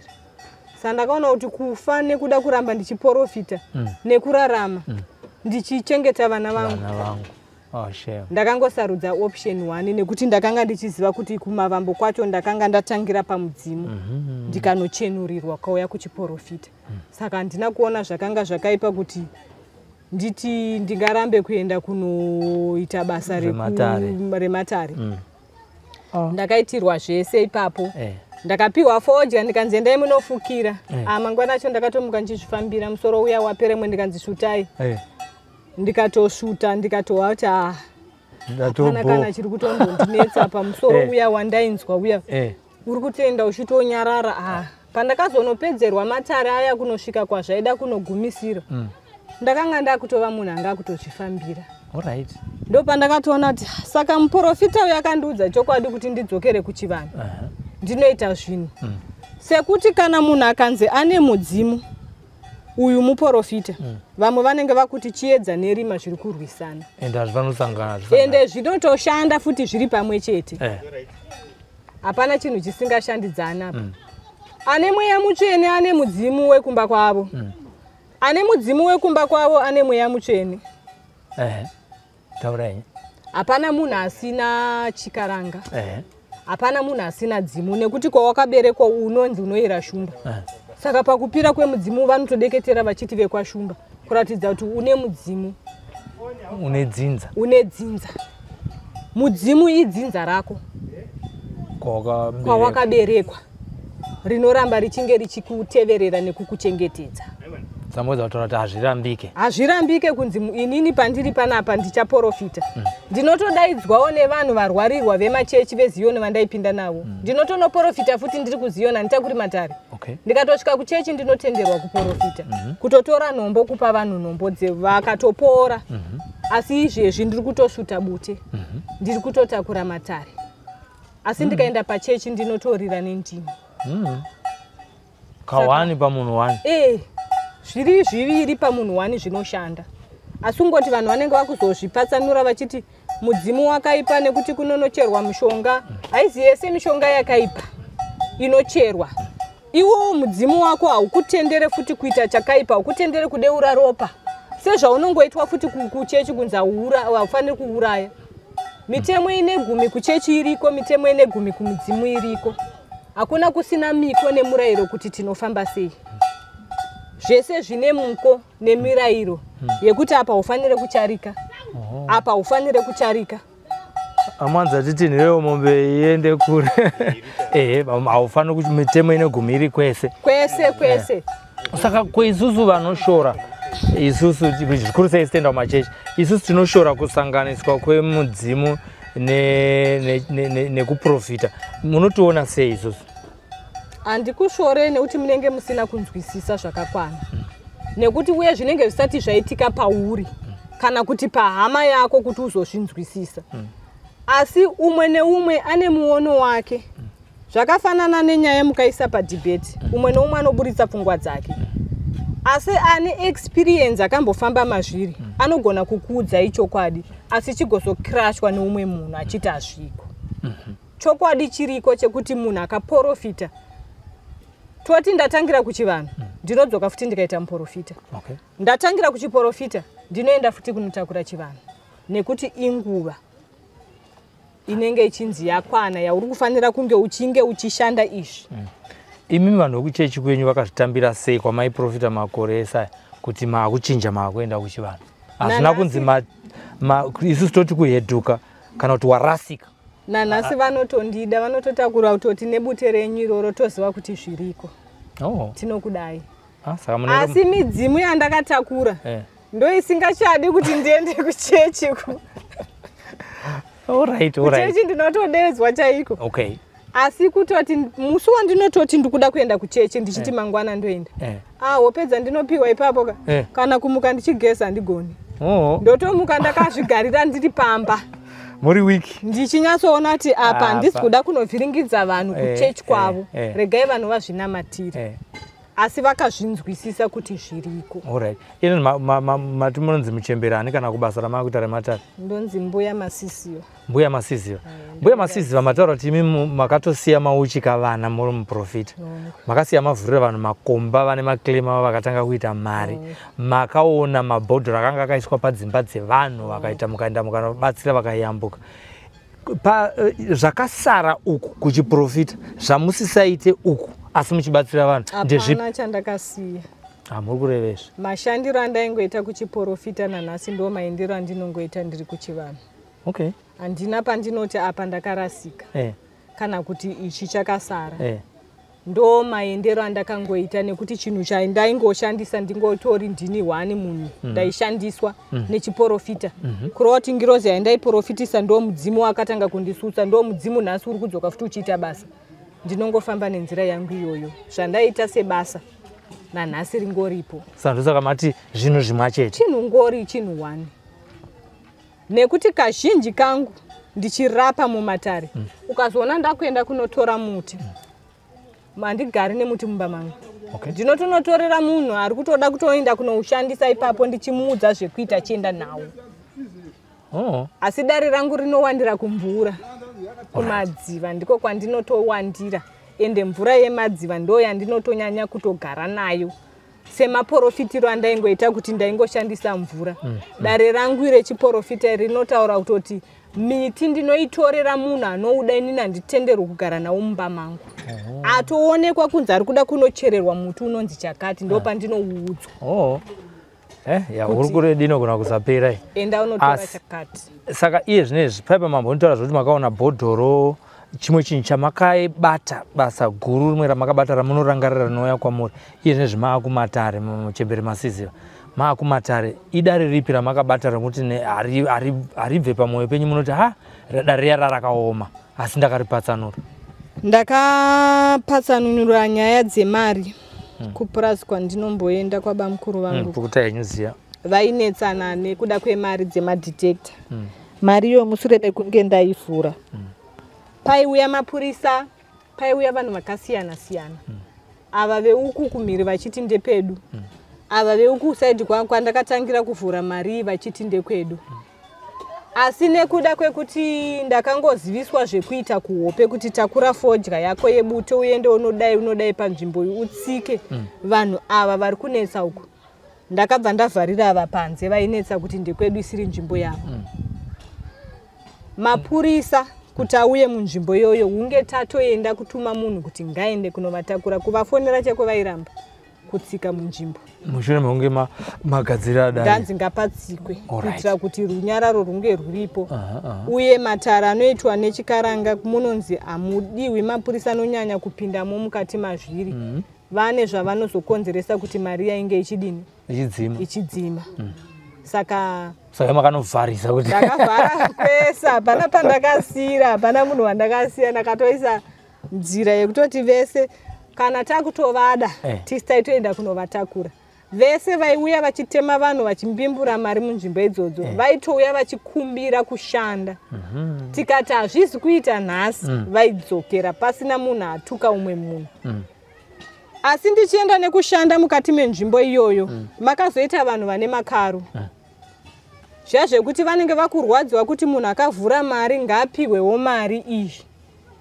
Saka ndakaona kuti kufa nekuda kuramba ndichiprofita nekurarama ndichichengeta vana vangu, Vana vangu. Oh, shame. ndakangosarudza option one, nekuti ndakanga ndichiziva kuti kumavambo kwacho ndakanga ndatangira pamudzimu, ndikanochenurirwa kauya kuchiprofita. Saka handina kuona zvakanga zvakaipa kuti nditi ndingarambe kuenda kunoita basa Rematare. rematare. Ndakaitirwa zvese ipapo. Ndakapiwa fodya, ndikanzi endai munofukira. Ah, mangwana acho ndakatomuka ndichizvifambira, musoro uya waperemwe, ndikanzi svutai. Ndikatosvuta, ndikatowa kuti ah, hapana kana Ndatobo. chiri kutombondinetsa pamusoro uya wandainzwa uya uri kutoenda uchitonyarara. Ah, pandakazonopedzerwa matare aya kunosvika kwazvaida kunogumisira, ndakanga ndakutova munhu anga akutozvifambira. Ndo pandakatoona kuti saka muprofita uyu akandiudza chokwadi kuti ndidzokere kuchivanhu, ndinoita zvinhu. Sekuti kana munhu akanzi ane mudzimu, uyu muprofita, vamwe vanenge vakuti chiedza nerima zviri kurwisana. Ende hazvifanosangana, hazvisangani. Ende zvinotoshanda futi zviri pamwe chete. Hapana chinhu chisingashandidzana apa. Ane mweya mutsvene ane mudzimu wekumba kwavo, ane mudzimu wekumba kwavo ane mweya mutsvene. Taurai. Hapana munhu asina chikaranga. Hapana munhu asina dzimu, nekuti kwawakaberekwa unonzi unoyera shumba. Saka pakupira kwemudzimu vanotodeketera vachiti vekwashumba, kuratidza kuti une mudzimu. Une dzinza. Une dzinza, mudzimu idzinza rako Kwawakaberekwa. Kwawakaberekwa, rinoramba richinge richikuteverera nekukuchengetedza. Samboedza kutaura kuti hazvirambike. Hazvirambike kunzi inini pandiri panapa ndichaprofita. Ndinotodaidzwawo nevanhu varwarirwa vemachechi veZiyoni vandaipinda navo. Ndinotonoprofita futi ndiri kuZiyoni, handitakuri matare. Ndikatosvika kuchechi ndinotenderwa kuprofita, kutotora nhombo, kupa vanhu nhombo vakatopora. Asi izvezvi ndiri kutosvuta bute, ndiri kutotakura matare, asi ndikaenda pachechi ndinotorira nendimi. Kawani pamunhu wani. E, zviri zviviri pamunhu wani zvinoshanda, asi kungoti vanhu vanenge vakuzozvipatsanura vachiti mudzimu wakaipa nekuti kunonocherwa mushonga. Haizi yese mishonga yakaipa. Inocherwa. Iwowo mudzimu wako haukutendere futi kuita chakaipa, haukutendere kudeura ropa sezvaunongoitwa futi kuchechi kunzi haufaniri kuuraya. Mitemo ine gumi kuchechi iriko, mitemo ine gumi kumudzimu iriko. Hakuna kusina miko nemurayiro kuti tinofamba sei. Zvese zvine muko nemirayiro yekuti apa ufanire kucharika, apa ufanire kucharika. Amwanza titi niwewo mombe iende kure. Ehe, haufaniri kuti mitemo ine gumi iri kwese. Kwese kwese. Saka kweisusu vanoshora, isusu zvikuru sei sitenda kumachechi, isusu tinoshora kusanganiswa kwemudzimu nekuprofita. Munotiona sei isusu? Handikushore nekuti munenge musina kunzwisisa zvakakwana. Nekuti uye zvinenge zvisati zvaitika pauri kana kuti pahama yako kuti uzozvinzwisisa. Asi umwe neumwe ane muono wake. Zvakafanana nenyaya mukaisa padhibheti, umwe neumwe anoburitsa pfungwa dzake. Asi ane experience akambofamba mazviri anogona kukuudzai chokwadi, asi chigozokrashwa neumwe munhu achiti hazviko. Chokwadi chiriko chekuti munhu akaprofita, toti ndatangira kuchivanhu, ndinodzoka futi ndikaita muprofita. Ndatangira kuchiprofita, ndinoenda futi kunotakura chivanhu, nekuti inguva inenge ichinzi yakwana yauri kufanira kunge uchinge uchishanda izvi. Imi vanhu vekuchechi kwenyu vakazvitambira sei kwamaiprofita makore ese kuti maakuchinja maakuenda kuchivanhu? Hazvina kunzi isusu toti kuhedhuka kana kuti warasika. Nanhasi vanotondida, vanototakura kutoti nebute renyu iroro toziva kuti zviriko. Tinokudai. Asi midzimu yandakatakura ndo isingachadi kuti ndiende kuchechi. Alright, alright. Kuchechi ndinotodedzwa chaiko. Okay. Asi kutoti musi wandinototi ndikuda kuenda kuchechi ndichiti mangwana ndoenda. Wopedza ndinopiwa ipapo ka. Kana kumuka ndichigeza handigoni. Ndotomuka ndakazvigarira ndiri pamba. Muri wiki. Ndichinyatsoona kuti apa handisi kuda kunovhiringidza vanhu kuchechi kwavo. Regai vanhu vazvinamatire. Asi vakazvinzwisisa kuti zviriko. Alright. Ine mati munonzi muchemberani kana kubasa ramakuita rematare? Ndonzi Mbuya Masiziva. Mbuya Masiziva. Mbuya Masiziva mataura kuti imi makatosiya mauchika vana muri muprofita. Makasiya mavhurira vanhu makomba vane maklema vakatanga kuita mari. Makaona mabhodhoro akanga akaiswa padzimba dzevanhu vakaita mukaenda mukanobatsira vakayambuka. Zvakasara uku kuchiprofita zvamusisaite uku asi muchibatsira vanhu ndezvipi? Hapana chandakasiya. Muri kurevesva. Mashandiro andaingoita kuchiprofita nanhasi ndo maendero andinongoita ndiri kuchivanhu. Okay. Handina pandinoti apa ndakarasika. Kana kuti ichi chakasara. Ndo maendero andakangoita nekuti chinhu chandaingoshandisa ndingotori ndini hwani munhu ndaishandiswa nechiprofita. Kureva kuti ngirozi yandaiprofitisa ndo mudzimu wakatanga kundisutsa, ndo mudzimu nhasi uri kudzoka futi uchiita basa. Ndinongofamba nenzira yangu iyoyo. Zvandaita sebasa nanhasi ringoripo. Saka ndosaka mati zvinhu zvimwe chete. Chinhu ngori chinhu hwani. Nekuti kazhinji kangu ndichirapa mumatare, ukazoona ndakuenda kunotora muti, handigari nemuti mumba mangu. Ndinotonotorera munhu ari kutoda kutoenda kunoushandisa ipapo ndichimuudza zvekuita chienda nawo. Asi dare rangu rinowandira kumvura, kumadziva ndiko kwandinotowandira, ende mvura yemadziva ndo yandinotonyanya kutogara nayo. Semaprofitiro andaingoita kuti ndaingoshandisa mvura. Dare rangu rechiprofita rinotaura kutoti miti ndinoitorera munhu anouda, inini handitenderwi kugara nawo mumba mangu. Atoonekwa kunzi ari kuda kunochererwa muti unonzi chakati, ndo pandinouudzwa. Hurukuro yedu inogona kusapera. Enda unotora chakati. Saka iye zvinezvi paipa mambonotaura zvekuti makaona bhodhoro, chimwe chinhu chamakaibata basa guru rimwe ramakabata ramunorangarira rinouya kwamuri iye zvinezvi maakumatare muchembere Masiziva. Maakumatare idare ripi ramakabata rekuti haribve pamwoyo penyu munoti ha dare riya rarakaoma asi ndakaripatsanura? Ndakapatsanura nyaya dzemari kupurazi kwandinomboenda kwabamukuru vangu. Pukutai henyu ziya. Vainetsana nekuda kwemari dzemadetector. Mari iyo mushure mekunge ndaivhura. Paiuya mapurisa, paiuya vanhu vakasiyana siyana. Ava veuku kumhiri vachiti ndepedu. Ava veuku saidi kwandakatangira kuvhura mari vachiti ndekwedu. Asi nekuda kwekuti ndakangoziviswa zvekuita kuhope kuti takura fodya yako yebute uende unodai unodai panzvimbo utsike vanhu ava vari kunetsa uku, ndakabva ndavharira ava panze vainetsa kuti ndekwedu isiri nzvimbo yavo. Mapurisa kuti auye munzvimbo iyoyo hunge tatoenda kutuma munhu kuti ngaende kunovatakura, kuvafonera cheko vairamba kutsika munzvimbo. Mushure mekunge magadzira dare, ndanzi ngapatsikwe kuitira kuti runyararo runge rwuripo. Uye matara anoitwa nechikaranga munonzi hamudiwi mapurisa anonyanya kupindamo mukati mazviri. Vane zvavanozokonzeresa kuti mari yainge ichidini, ichidzima. Saka makanovharisa kuti ndakavhara kwese, hapana pandakasiyira, hapana munhu wandakasiya. Ndakatoisa nzira yekutoti vese kana takutovada tisi taitoenda kunovatakura. Vese vaiuya vachitema vanhu vachimbimbura mari munzvimbo idzodzo vaitouya vachikumbira kushanda. Tikati hazvisi kuita nhasi, vaidzokera pasina munhu atuka umwe munhu. Asi ndichienda nekushanda mukati menzvimbo iyoyo, makazoita vanhu vane makaro. Zviya zvekuti vanenge vakurwadziwa kuti munhu akavhura mari ngaapihwewo mari iyi,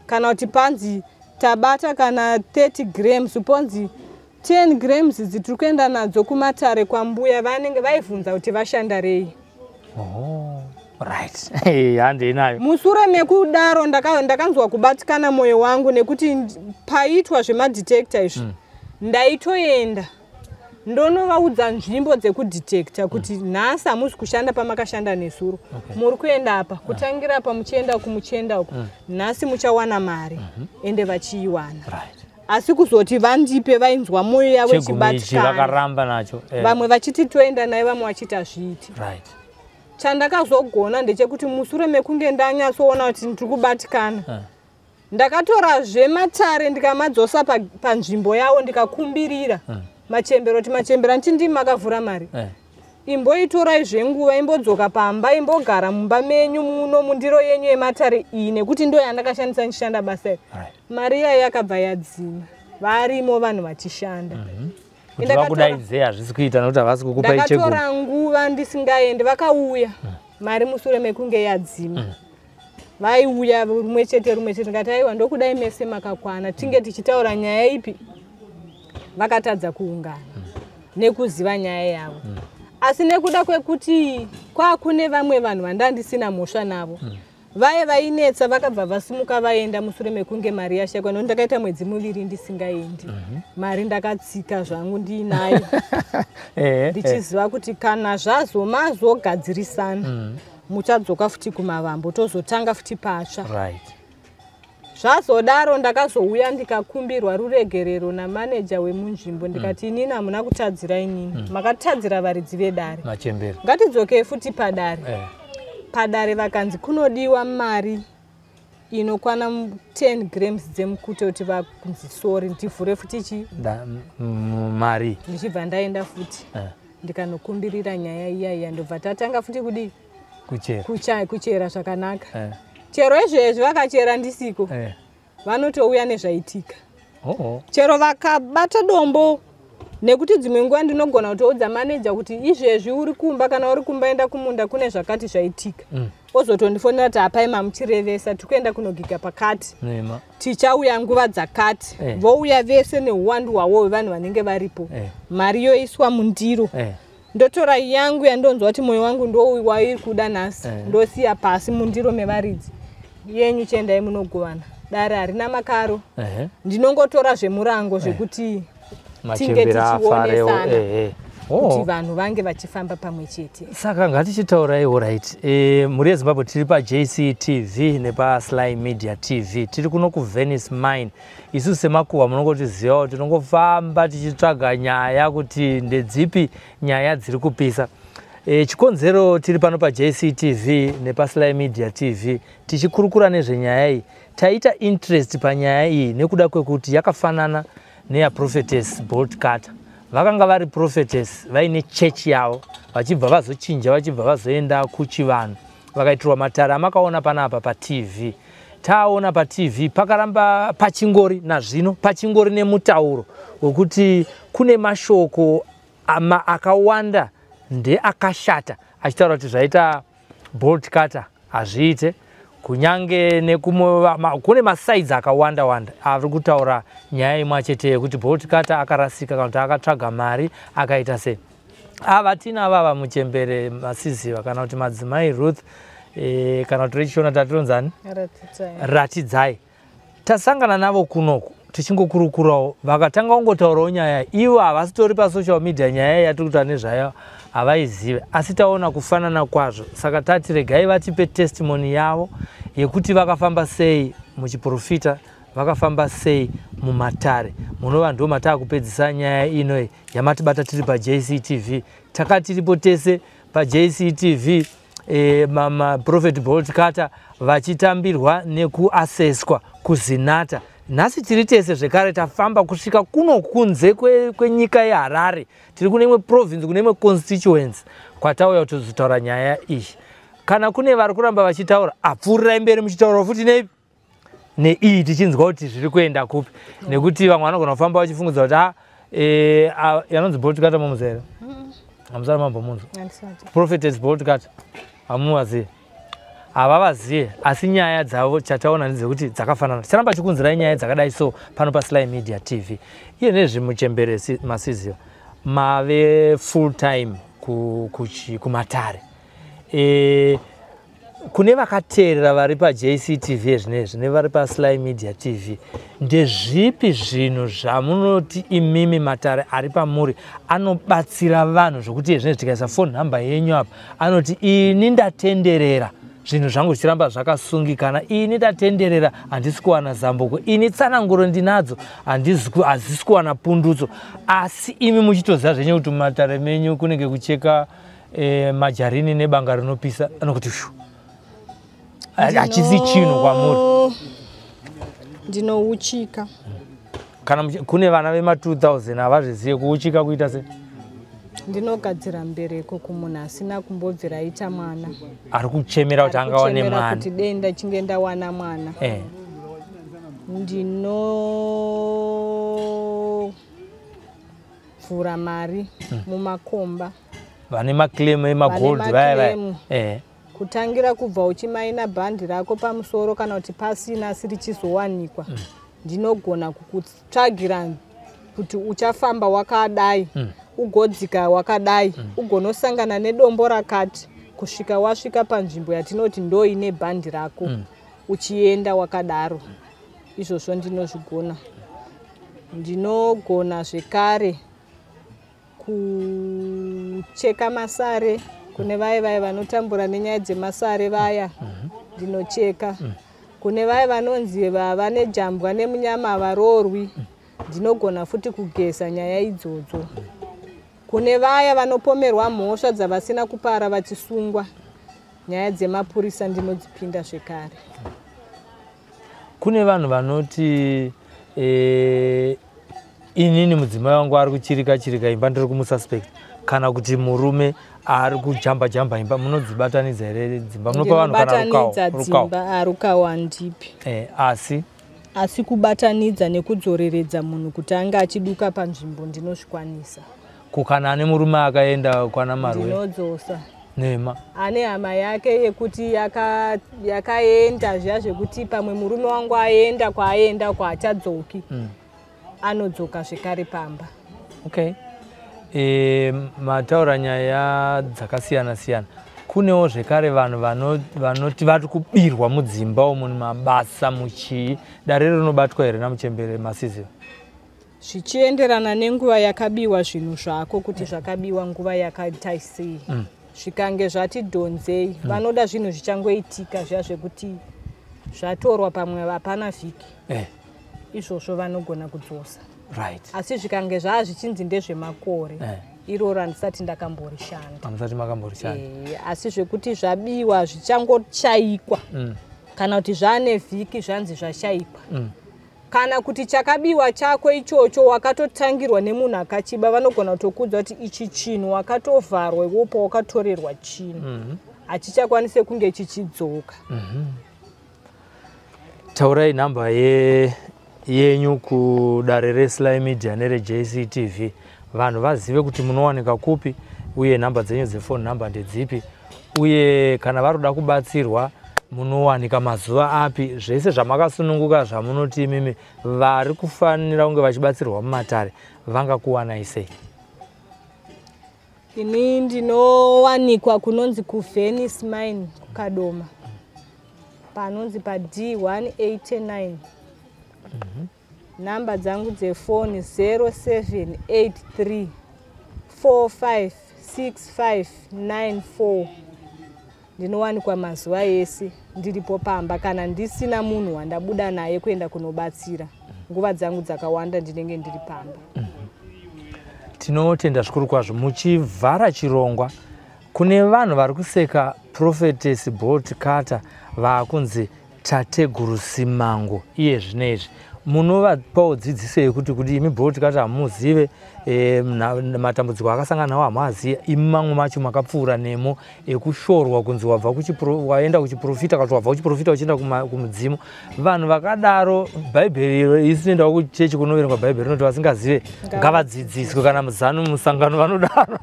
kana kuti panzi tabata kana 30 grams ponzi 10 grams dzitiri kuenda nadzo kumatare kwambuya, vanenge vaivhunza kuti vashanda rei. Oh, right. Handei nayo. Musure mekudaro ndakanzwa kubatikana mwoyo wangu nekuti paitwa zvemadetector izvi, ndaitoenda ndonovaudza nzvimbo dzekudetecta kuti nhasi hamusi kushanda pamakashanda nezuro, muri kuenda apa, kutangira apa muchienda uku muchienda uku, nhasi muchawana mari. Ende vachiiwana. Asi kuzoti vandipe, vainzwa mwoyo yavo ichibatikana, vakaramba nacho. Vamwe vachiti toenda naye, vamwe vachiti hazviiti. Chandakazogona ndechekuti musure mekunge ndanyatsoona kuti ndiri kubatikana, ndakatorazve matare ndikamadzosa panzvimbo yavo, ndikakumbirira machembero kuti machembero, anditi ndimi makavhura mari, imboitorai zvenguva, imbodzoka pamba, imbogara mumba menyu muno mundiro yenyu yematare iyi, nekuti ndo yandakashandisa ndichishanda basa iri. Mari iyayo yakabva yadzima, varimo vanhu vachishanda. Kuti vakudaidzei hazvisi kuita nekuti havasi kukupai chegumi. Ndakatora nguva ndisingaendi, vakauya mari musure mekunge yadzima. Vaiuya rumwe chete rumwe chete, ndikati aiwa, ndokudai mese makakwana, tinge tichitaura nyaya ipi. Vakatadza kuungana nekuziva nyaya yavo. Asi nekuda kwekuti kwakune vamwe vanhu vandandisina mhosva navo, vaye vainetsa vakabva vasimuka vaenda musure mekunge mari yashayikwa, nokuti ndakaita mwedzi miviri ndisingaendi. Mari ndakatsika zvangu ndiinayo, ndichiziva kuti kana zvazomazogadzirisana muchadzoka futi kumavambo, tozotanga futi patsva. Zvazodaro ndakazouya ndikakumbirwa ruregerero namaneja wemunzvimbo, ndikati inini hamuna kutadzira inini, makatadzira varidzi vedare, ngatidzokei futi padare. Padare vakanzi kunodiwa mari inokwana 10 grams dzemukute kuti vakunzi sorry, ndivhure futi chi mari. Ndichibva ndaenda futi ndikanokumbirira nyaya iya iya, ndobva tatanga futi kudii, kuchera zvakanaka. Chero izvezvi vakachera ndisiko, vanotouya nezvaitika. Chero vakabata dombo, nekuti dzimwe nguva ndinogona kutoudza maneja kuti izvezvi uri kumba, kana uri kumba enda kumunda kune zvakati zvaitika. Ozotondifonera kuti hapai mamuchirevesa, tiri kuenda kunogika pakati, tichauya nguva dzakati. Vouya vese neuwandu hwavo hwevanhu vanenge varipo. Mari yoiswa mundiro. Ndotora yangu yandonzwa kuti mwoyo wangu ndo wairi kuda nhasi, ndosiya pasi mundiro mevaridzi. Yenyu chiendai munogovana. Dare harina makaro. Ndinongotora zvemurango zvekuti tinge tichionesana kuti vanhu vange vachifamba pamwe chete. Saka ngatichitaurai alright. Mhuri yeZimbabwe, tiri paJCTV nepaSly Media TV. Tiri kuno kuVenice Mine. Isusu semakuhwa munongotizivawo, tinongofamba tichitsvaga nyaya kuti ndedzipi nyaya dziri kupisa. Chikonzero tiri pano paJCTV nepaSly Media TV tichikurukura nezvenyaya iyi, taita interest panyaya iyi nekuda kwekuti yakafanana neyaProphetess Bolt Cutter. Vakanga vari prophetess vaine chechi yavo, vachibva vazochinja, vachibva vazoenda kuchivanhu, vakaitirwa matare amakaona panapa paTV. Taona paTV pakaramba pachingori nazvino pachingori nemutauro wekuti kune mashoko akawanda ndeakashata achitaura kuti zvaita Bolt Cutter hazviite, kunyange kune masides akawanda wanda ari kutaura nyaya imwe chete yekuti Bolt Cutter akarasika kana kuti akatsvaga mari akaita sei. Ava tina vava muchembere Masiziva kana kuti madzimai Ruth, kana kuti rechishona tatironzani? Ratidzai. Tasangana navo kunoku tichingokurukurawo, vakatanga kungotaurawo nyaya. Ivo havasitori pasocial media, nyaya yatiri kutaura nezvayo havaizive, asi taona kufanana kwazvo. Saka tati regai vatipe testimony yavo yekuti vakafamba sei muchiprofita, vakafamba sei mumatare munova. Ndo mataa kupedzisa nyaya inoyi yamatibata tiri paJCTV. Takatiripo tese paJCTV, Prophet Bolt Cutter vachitambirwa nekuaseswa kuZinata. Nhasi tiri tese zvekare, tafamba kusvika kuno kunze kwenyika yeHarare. Tiri kune imwe province, kune imwe constituency kwatauya kutozotaura nyaya iyi. Kana kune vari kuramba vachitaura, apfuurirai mberi muchitaura futi neipi neiyi, tichinzwa kuti zviri kuenda kupi, nekuti vamwe vanogona kufamba vachifungudza kuti yanonzi Bolt Cutter mumuziva here? Hamusati mambomunzwa Prophetess Bolt Cutter? Hamuvazive, havavazive, asi nyaya dzavo chataona ndedzekuti dzakafanana. Ticharamba chikunzirai nyaya dzakadai so pano paSly Media TV. Iye nezvemuchembere Masiziva, mave full time kumatare. Kune vakateerera vari paJCTV zvinezvi nevari paSly Media TV, ndezvipi zvinhu zvamunoti imimi matare ari pamuri anobatsira vanhu, zvokuti zvinezvi tikaisa phone number yenyu apa, anoti ini ndatenderera, zvinhu zvangu zvichiramba zvakasungikana, ini ndatenderera, handisi kuwana zambuko, ini tsananguro ndinadzo, hazisi kuwana pundutso, asi imi muchitoziva zvenyu kuti mumatare menyu kunenge kucheka majarini nebanga rinopisa, anokuti shu, hachisi chinhu kwamuri? Ndinouchika. Kana kune vana vema2000 havazvizive, kuuchika kuita sei? Ndinogadzira mbereko kumunhu asina kumbobvira aita mwana. Ari kuchemera kuti angawane mwana. Kuti dei ndachinge ndawana mwana. Ndinovhura mari mumakomba. Vane maclaim emagold vaya vaya? Kutangira kubva uchimaina bhandi rako pamusoro kana kuti pasina asi richizowanikwa, ndinogona kukutsvagira kuti uchafamba wakadai, ugodzika wakadai, ugonosangana nedombo rakati kusvika wasvika panzvimbo yatinoti ndo ine bhandi rako, uchienda wakadaro. Izvozvo ndinozvigona. Ndinogona zvekare kucheka masare kune vaya vaya vanotambura nenyaya dzemasare vaya, ndinocheka. Kune vaya vanonzi vava nejambwa nemunyama, havaroorwi, ndinogona futi kugeza nyaya idzodzo. Kune vaya vanopomerwa mhosva dzavasina kupara vachisungwa, nyaya dzemapurisa ndinodzipinda zvekare. Kune vanhu vanoti inini mudzimai wangu ari kuchirika chirika imba, ndiri kumususpect, kana kuti murume ari kujamba jamba imba, munodzibatanidza here dzimba? Munopa vanhu kana rukawo? Ndinobatanidza dzimba, arukawo handipi. Asi? Asi kubatanidza nekudzoreredza munhu kuti ange achiduka panzvimbo ndinozvikwanisa. Kukana ane murume akaenda kwana Marwe? Ndinodzosa. Nema? Ane hama yake yekuti yakaenda zviya zvekuti pamwe murume wangu aenda kwaaenda kwaachadzoki, anodzoka zvekare pamba. Okay, mataura nyaya dzakasiyana siyana. Kunewo zvekare vanhu vanoti vari kubirwa mudzimba umu, mumabasa, muchii. Dare rinobatwa here namuchembere Masiziva? Zvichienderana nenguva yakabiwa zvinhu zvako, kuti zvakabiwa nguva yakaita sei. Zvikange zvati dhonzei, vanoda zvinhu zvichangoitika zviya zvekuti zvatorwa pamwe hapana vhiki, izvozvo vanogona kudzosa. Asi zvikange zvaa zvichinzi ndezvemakore, iroro handisati ndakamborishanda. Hamusati makamborishanda. Asi zvekuti zvabiwa zvichangochaikwa, kana kuti zvaane vhiki zvanzi zvashaikwa, kana kuti chakabiwa chako ichocho wakatotangirwa nemunhu akachiba, vanogona kutokuudza kuti ichi chinhu wakatovharwa iwopo wakatorerwa chinhu, hachichakwanise kunge chichidzoka. Taurai nhamba yenyu kudare reSly Media nereJCTV, vanhu vazive kuti munowanika kupi, uye nhamba dzenyu dzefoni nhamba ndedzipi. Uye kana vari kuda kubatsirwa, munowanika mazuva api? Zvese zvamakasununguka zvamunoti imimi vari kufanira kunge vachibatsirwa mumatare vangakuwanai sei? Ini ndinowanikwa kunonzi kuVenice Mine, kuKadoma, panonzi paD189. Nhamba dzangu dzefoni 0783 456594. Ndinowanikwa mazuva ese, ndiripo pamba. Kana ndisina munhu wandabuda naye kuenda kunobatsira, nguva dzangu dzakawanda ndinenge ndiri pamba. Tinotenda zvikuru kwazvo. Muchivhara chirongwa, kune vanhu vari kuseka Prophetess Bolt Cutter, vaakunzi Tateguru Simango iye zvinezvi, munovapawo dzidziso yekuti kuti imi Bolt Cutter hamuzive matambudziko akasangana nawo, hamuazive imi. Mamwe macho makapfuura nemo ekushorwa kunzi wabva waenda kuchiprofita, kana kuti wabva kuchiprofita uchienda kumudzimu. Vanhu vakadaro, Bhaibheri, isu tinoendawo kuchechi kunoverengwa Bhaibheri, rinoti vasingazive ngavadzidziswe, kana muzanu musangano vanodaro.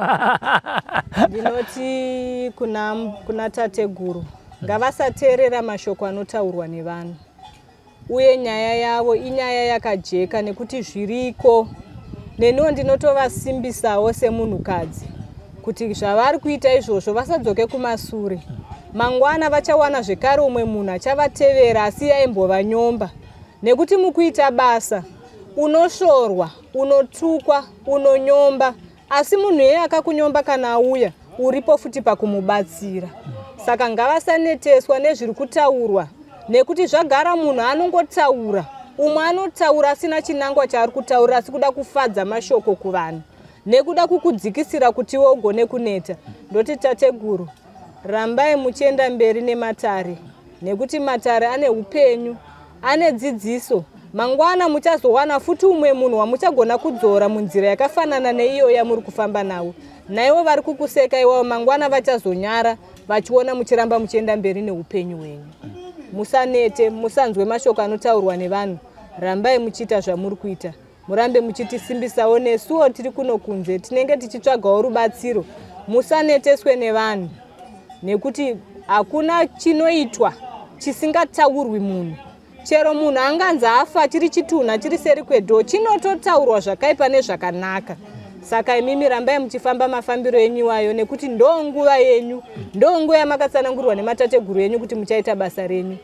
Ndinoti kuna tateguru ngavasateerera mashoko anotaurwa nevanhu, uye nyaya yavo inyaya yakajeka nekuti zviriko. Neniwo ndinotovasimbisawo semunhukadzi kuti zvavari kuita izvozvo vasadzoke kumasure. Mangwana vachawana zvekare umwe munhu achavatevera, asi yaimbovanyomba, nekuti mukuita basa unosvorwa, unotukwa, unonyomba, asi munhu iyeye akakunyomba kana auya, uripo futi pakumubatsira. Saka ngavasaneteswa nezviri kutaurwa, nekuti zvagara munhu anongotaura. Umwe anotaura asina chinangwa chaari kutaura, asi kuda kufadza mashoko kuvanhu nekuda kukudzikisira kuti iwe ugone kuneta. Ndoti tateguru, rambai muchienda mberi nematare, nekuti matare ane upenyu, ane dzidziso. Mangwana muchazowana futi umwe munhu wamuchagona kudzora munzira yakafanana neiyo yamuri kufamba nawo. Naivo vari kukuseka iwavo, mangwana vachazonyara vachiona muchiramba muchienda mberi neupenyu hwenyu. Musanete, musanzwe mashoko anotaurwa nevanhu. Rambai muchiita zvamuri kuita, murambe muchitisimbisawo nesuwo tiri kuno kunze tinenge tichitsvagawo rubatsiro. Musaneteswe nevanhu, nekuti hakuna chinoitwa chisingataurwi. Munhu, chero munhu anganzi afa, chiri chitunha chiri seri kwedhoo, chinototaurwa zvakaipa nezvakanaka. Saka imimi rambai muchifamba mafambiro enyu iwayo, nekuti ndo nguva yenyu, ndo nguva yamakatsanangurwa nematateguru enyu kuti muchaita basa renyu.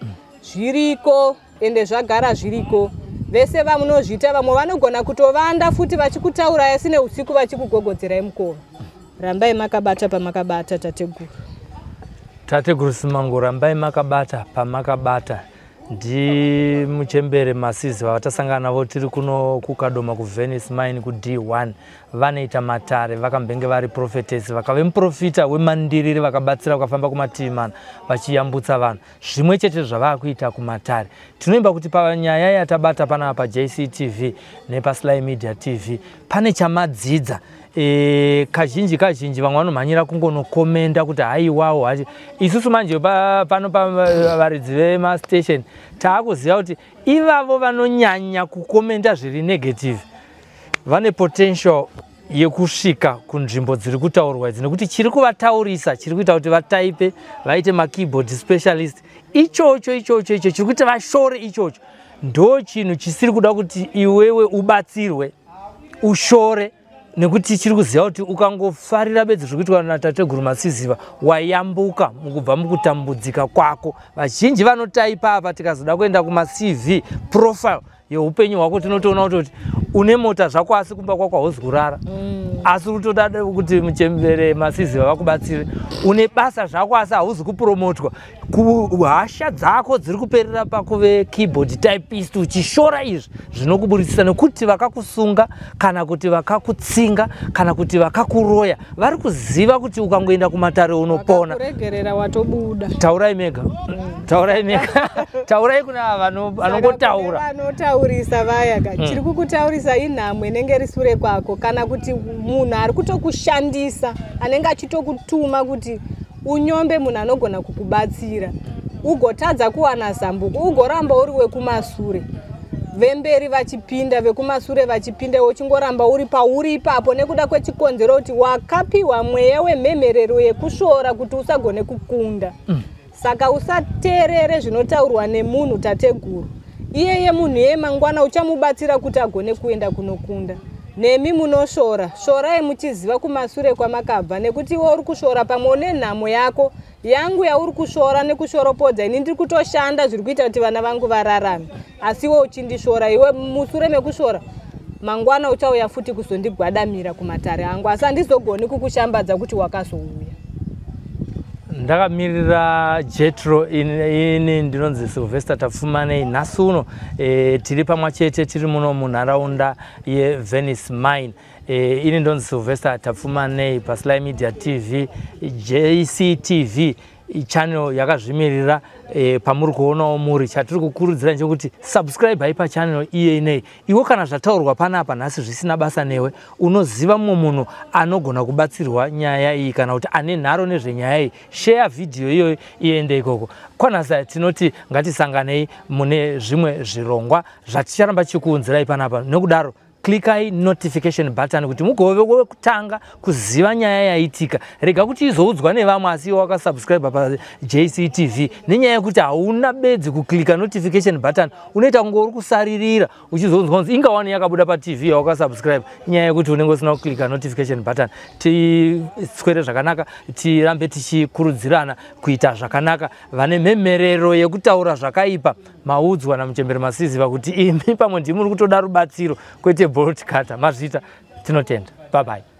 Zviriko, ende zvagara zviriko. Vese vamunozviita, vamwe vanogona kutovanda futi vachikutaurai, asi neusiku vachikugogodzerai mukova. Rambai makabata pamakabata, tateguru. Tateguru Simango, rambai makabata pamakabata. Ndi muchembere Masizi vatasangana navo. Tiri kuno kuKadoma, kuVenice Mine, kuD1. Vanoita matare, vakambenge vari prophetess, vakave muprofita wemandiriri, vakabatsira, vakafamba kumativi mana vachiyambutsa vanhu. Zvimwe chete zvavaa kuita kumatare. Tinoimba kuti panyaya yatabata panapa paJCTV nepaSly Media TV pane chamadzidza. Kazhinji kazhinji vamwe vanomhanyira kungonokomenda kuti haiwawo hachi. Isusu manje pano pavaridzi vemastation taakuziva kuti ivavo vanonyanya kukomenda zviri negative vane potential yekusvika kunzvimbo dziri kutaurwa idzi, nekuti chiri kuvataurisa, chiri kuita kuti vataipe, vaite makeyboard specialist, ichocho ichocho icho chiri kuti vashore, ichocho ndo chinhu chisiri kuda kuti iwewe ubatsirwe ushore, nekuti chiri kuziva kuti ukangofarira bedzi zviri kuitwa natateguru Masiziva, wayambuka mukubva mukutambudzika kwako. Vazhinji vanotaipa apa, tikazoda kuenda kumaCV profile yeupenyu hwako, tinotoona kutoti une mota zvako, asi kumba kwako hauzi kurara, asi utoda kuti muchembere Masiziva vakubatsire. Une basa zvako, asi hauzi kupromotwa. Hasha dzako dziri kuperera pakuve keyboard typist uchishora izvi zvinokuburitsisa, nekuti vakakusunga kana kuti vakakutsinga kana kuti vakakuroya vari kuziva kuti ukangoenda kumatare unopona. Kuregerera watobuda. Taurai mega, taurai mega, taurai kuna ava vanongotaura. Vanotaurisa vaya ka, chiri kukutaurisa inhamo inenge iri sure kwako, kana kuti munhu ari kutokushandisa anenge achitokutuma kuti unyombe munhu anogona kukubatsira, ugotadza kuwana zambuko, ugoramba uri wekumasure. Vemberi vachipinda, vekumasure vachipinda, uchingoramba uri pauri ipapo nekuda kwechikonzero kuti wakapiwa mweya wemhemherero yekusvora kuti usagone kukunda. Saka usateerere zvinotaurwa nemunhu, tateguru. Iyeye munhu iyeye mangwana uchamubatsira kuti agone kuenda kunokunda. Nemi munosvora, svorai muchiziva kumasure kwamakabva, nekuti iwe uri kusvora pamwe une nhamo yako. Yangu yauri kusvora nekushoropodza, ini ndiri kutoshanda zviri kuita kuti vana vangu vararame, asi iwe uchindisvora. Iwe musure mekusvora mangwana uchauya futi kuzondigwadamira kumatare angu, asi handizogoni kukushambadza kuti wakazouya. Ndakamirira Jetro, ini ndinonzi Sylvester Tapfumanei. Nhasi uno tiri pamwe chete, tiri muno munharaunda yeVenice Mine. Ini ndonzi Sylvester Tapfumanei paSly Media TV, JCTV channel yakazvimirira. Pamuri kuonawo muri, chatiri kukurudzira ndechekuti subscribe pachannel iye inei. Iwe kana zvataurwa panapa nhasi zvisina basa newe, unoziva mumwe munhu anogona kubatsirwa nyaya iyi kana kuti ane nharo nezvenyaya iyi, share vhidhiyo iyoyo iende ikoko. Kwanhasi tinoti ngatisanganei mune zvimwe zvirongwa zvaticharamba tichikuunzirai panapa. Nokudaro klikai notification button kuti mugove wekutanga kuziva nyaya yaitika. Rega kuti izoudzwa nevamwe asi iwe wakasubscribe paJCTV. Nenyaya yekuti hauna bedzi kuklika notification button, unoita kunge uri kusaririra uchizonzwa kunzi ingawani yakabuda paTV yawakasubscribe, inyaya yekuti unenge usina kuklika notification button. Tiswere zvakanaka, tirambe tichikurudzirana kuita zvakanaka. Vane mhemherero yekutaura zvakaipa, maudzwa namuchembere Masiziva kuti imi pamwe ndimuri kutoda rubatsiro kwete bolt cutter. Mazvita, tinotenda. Bye bye.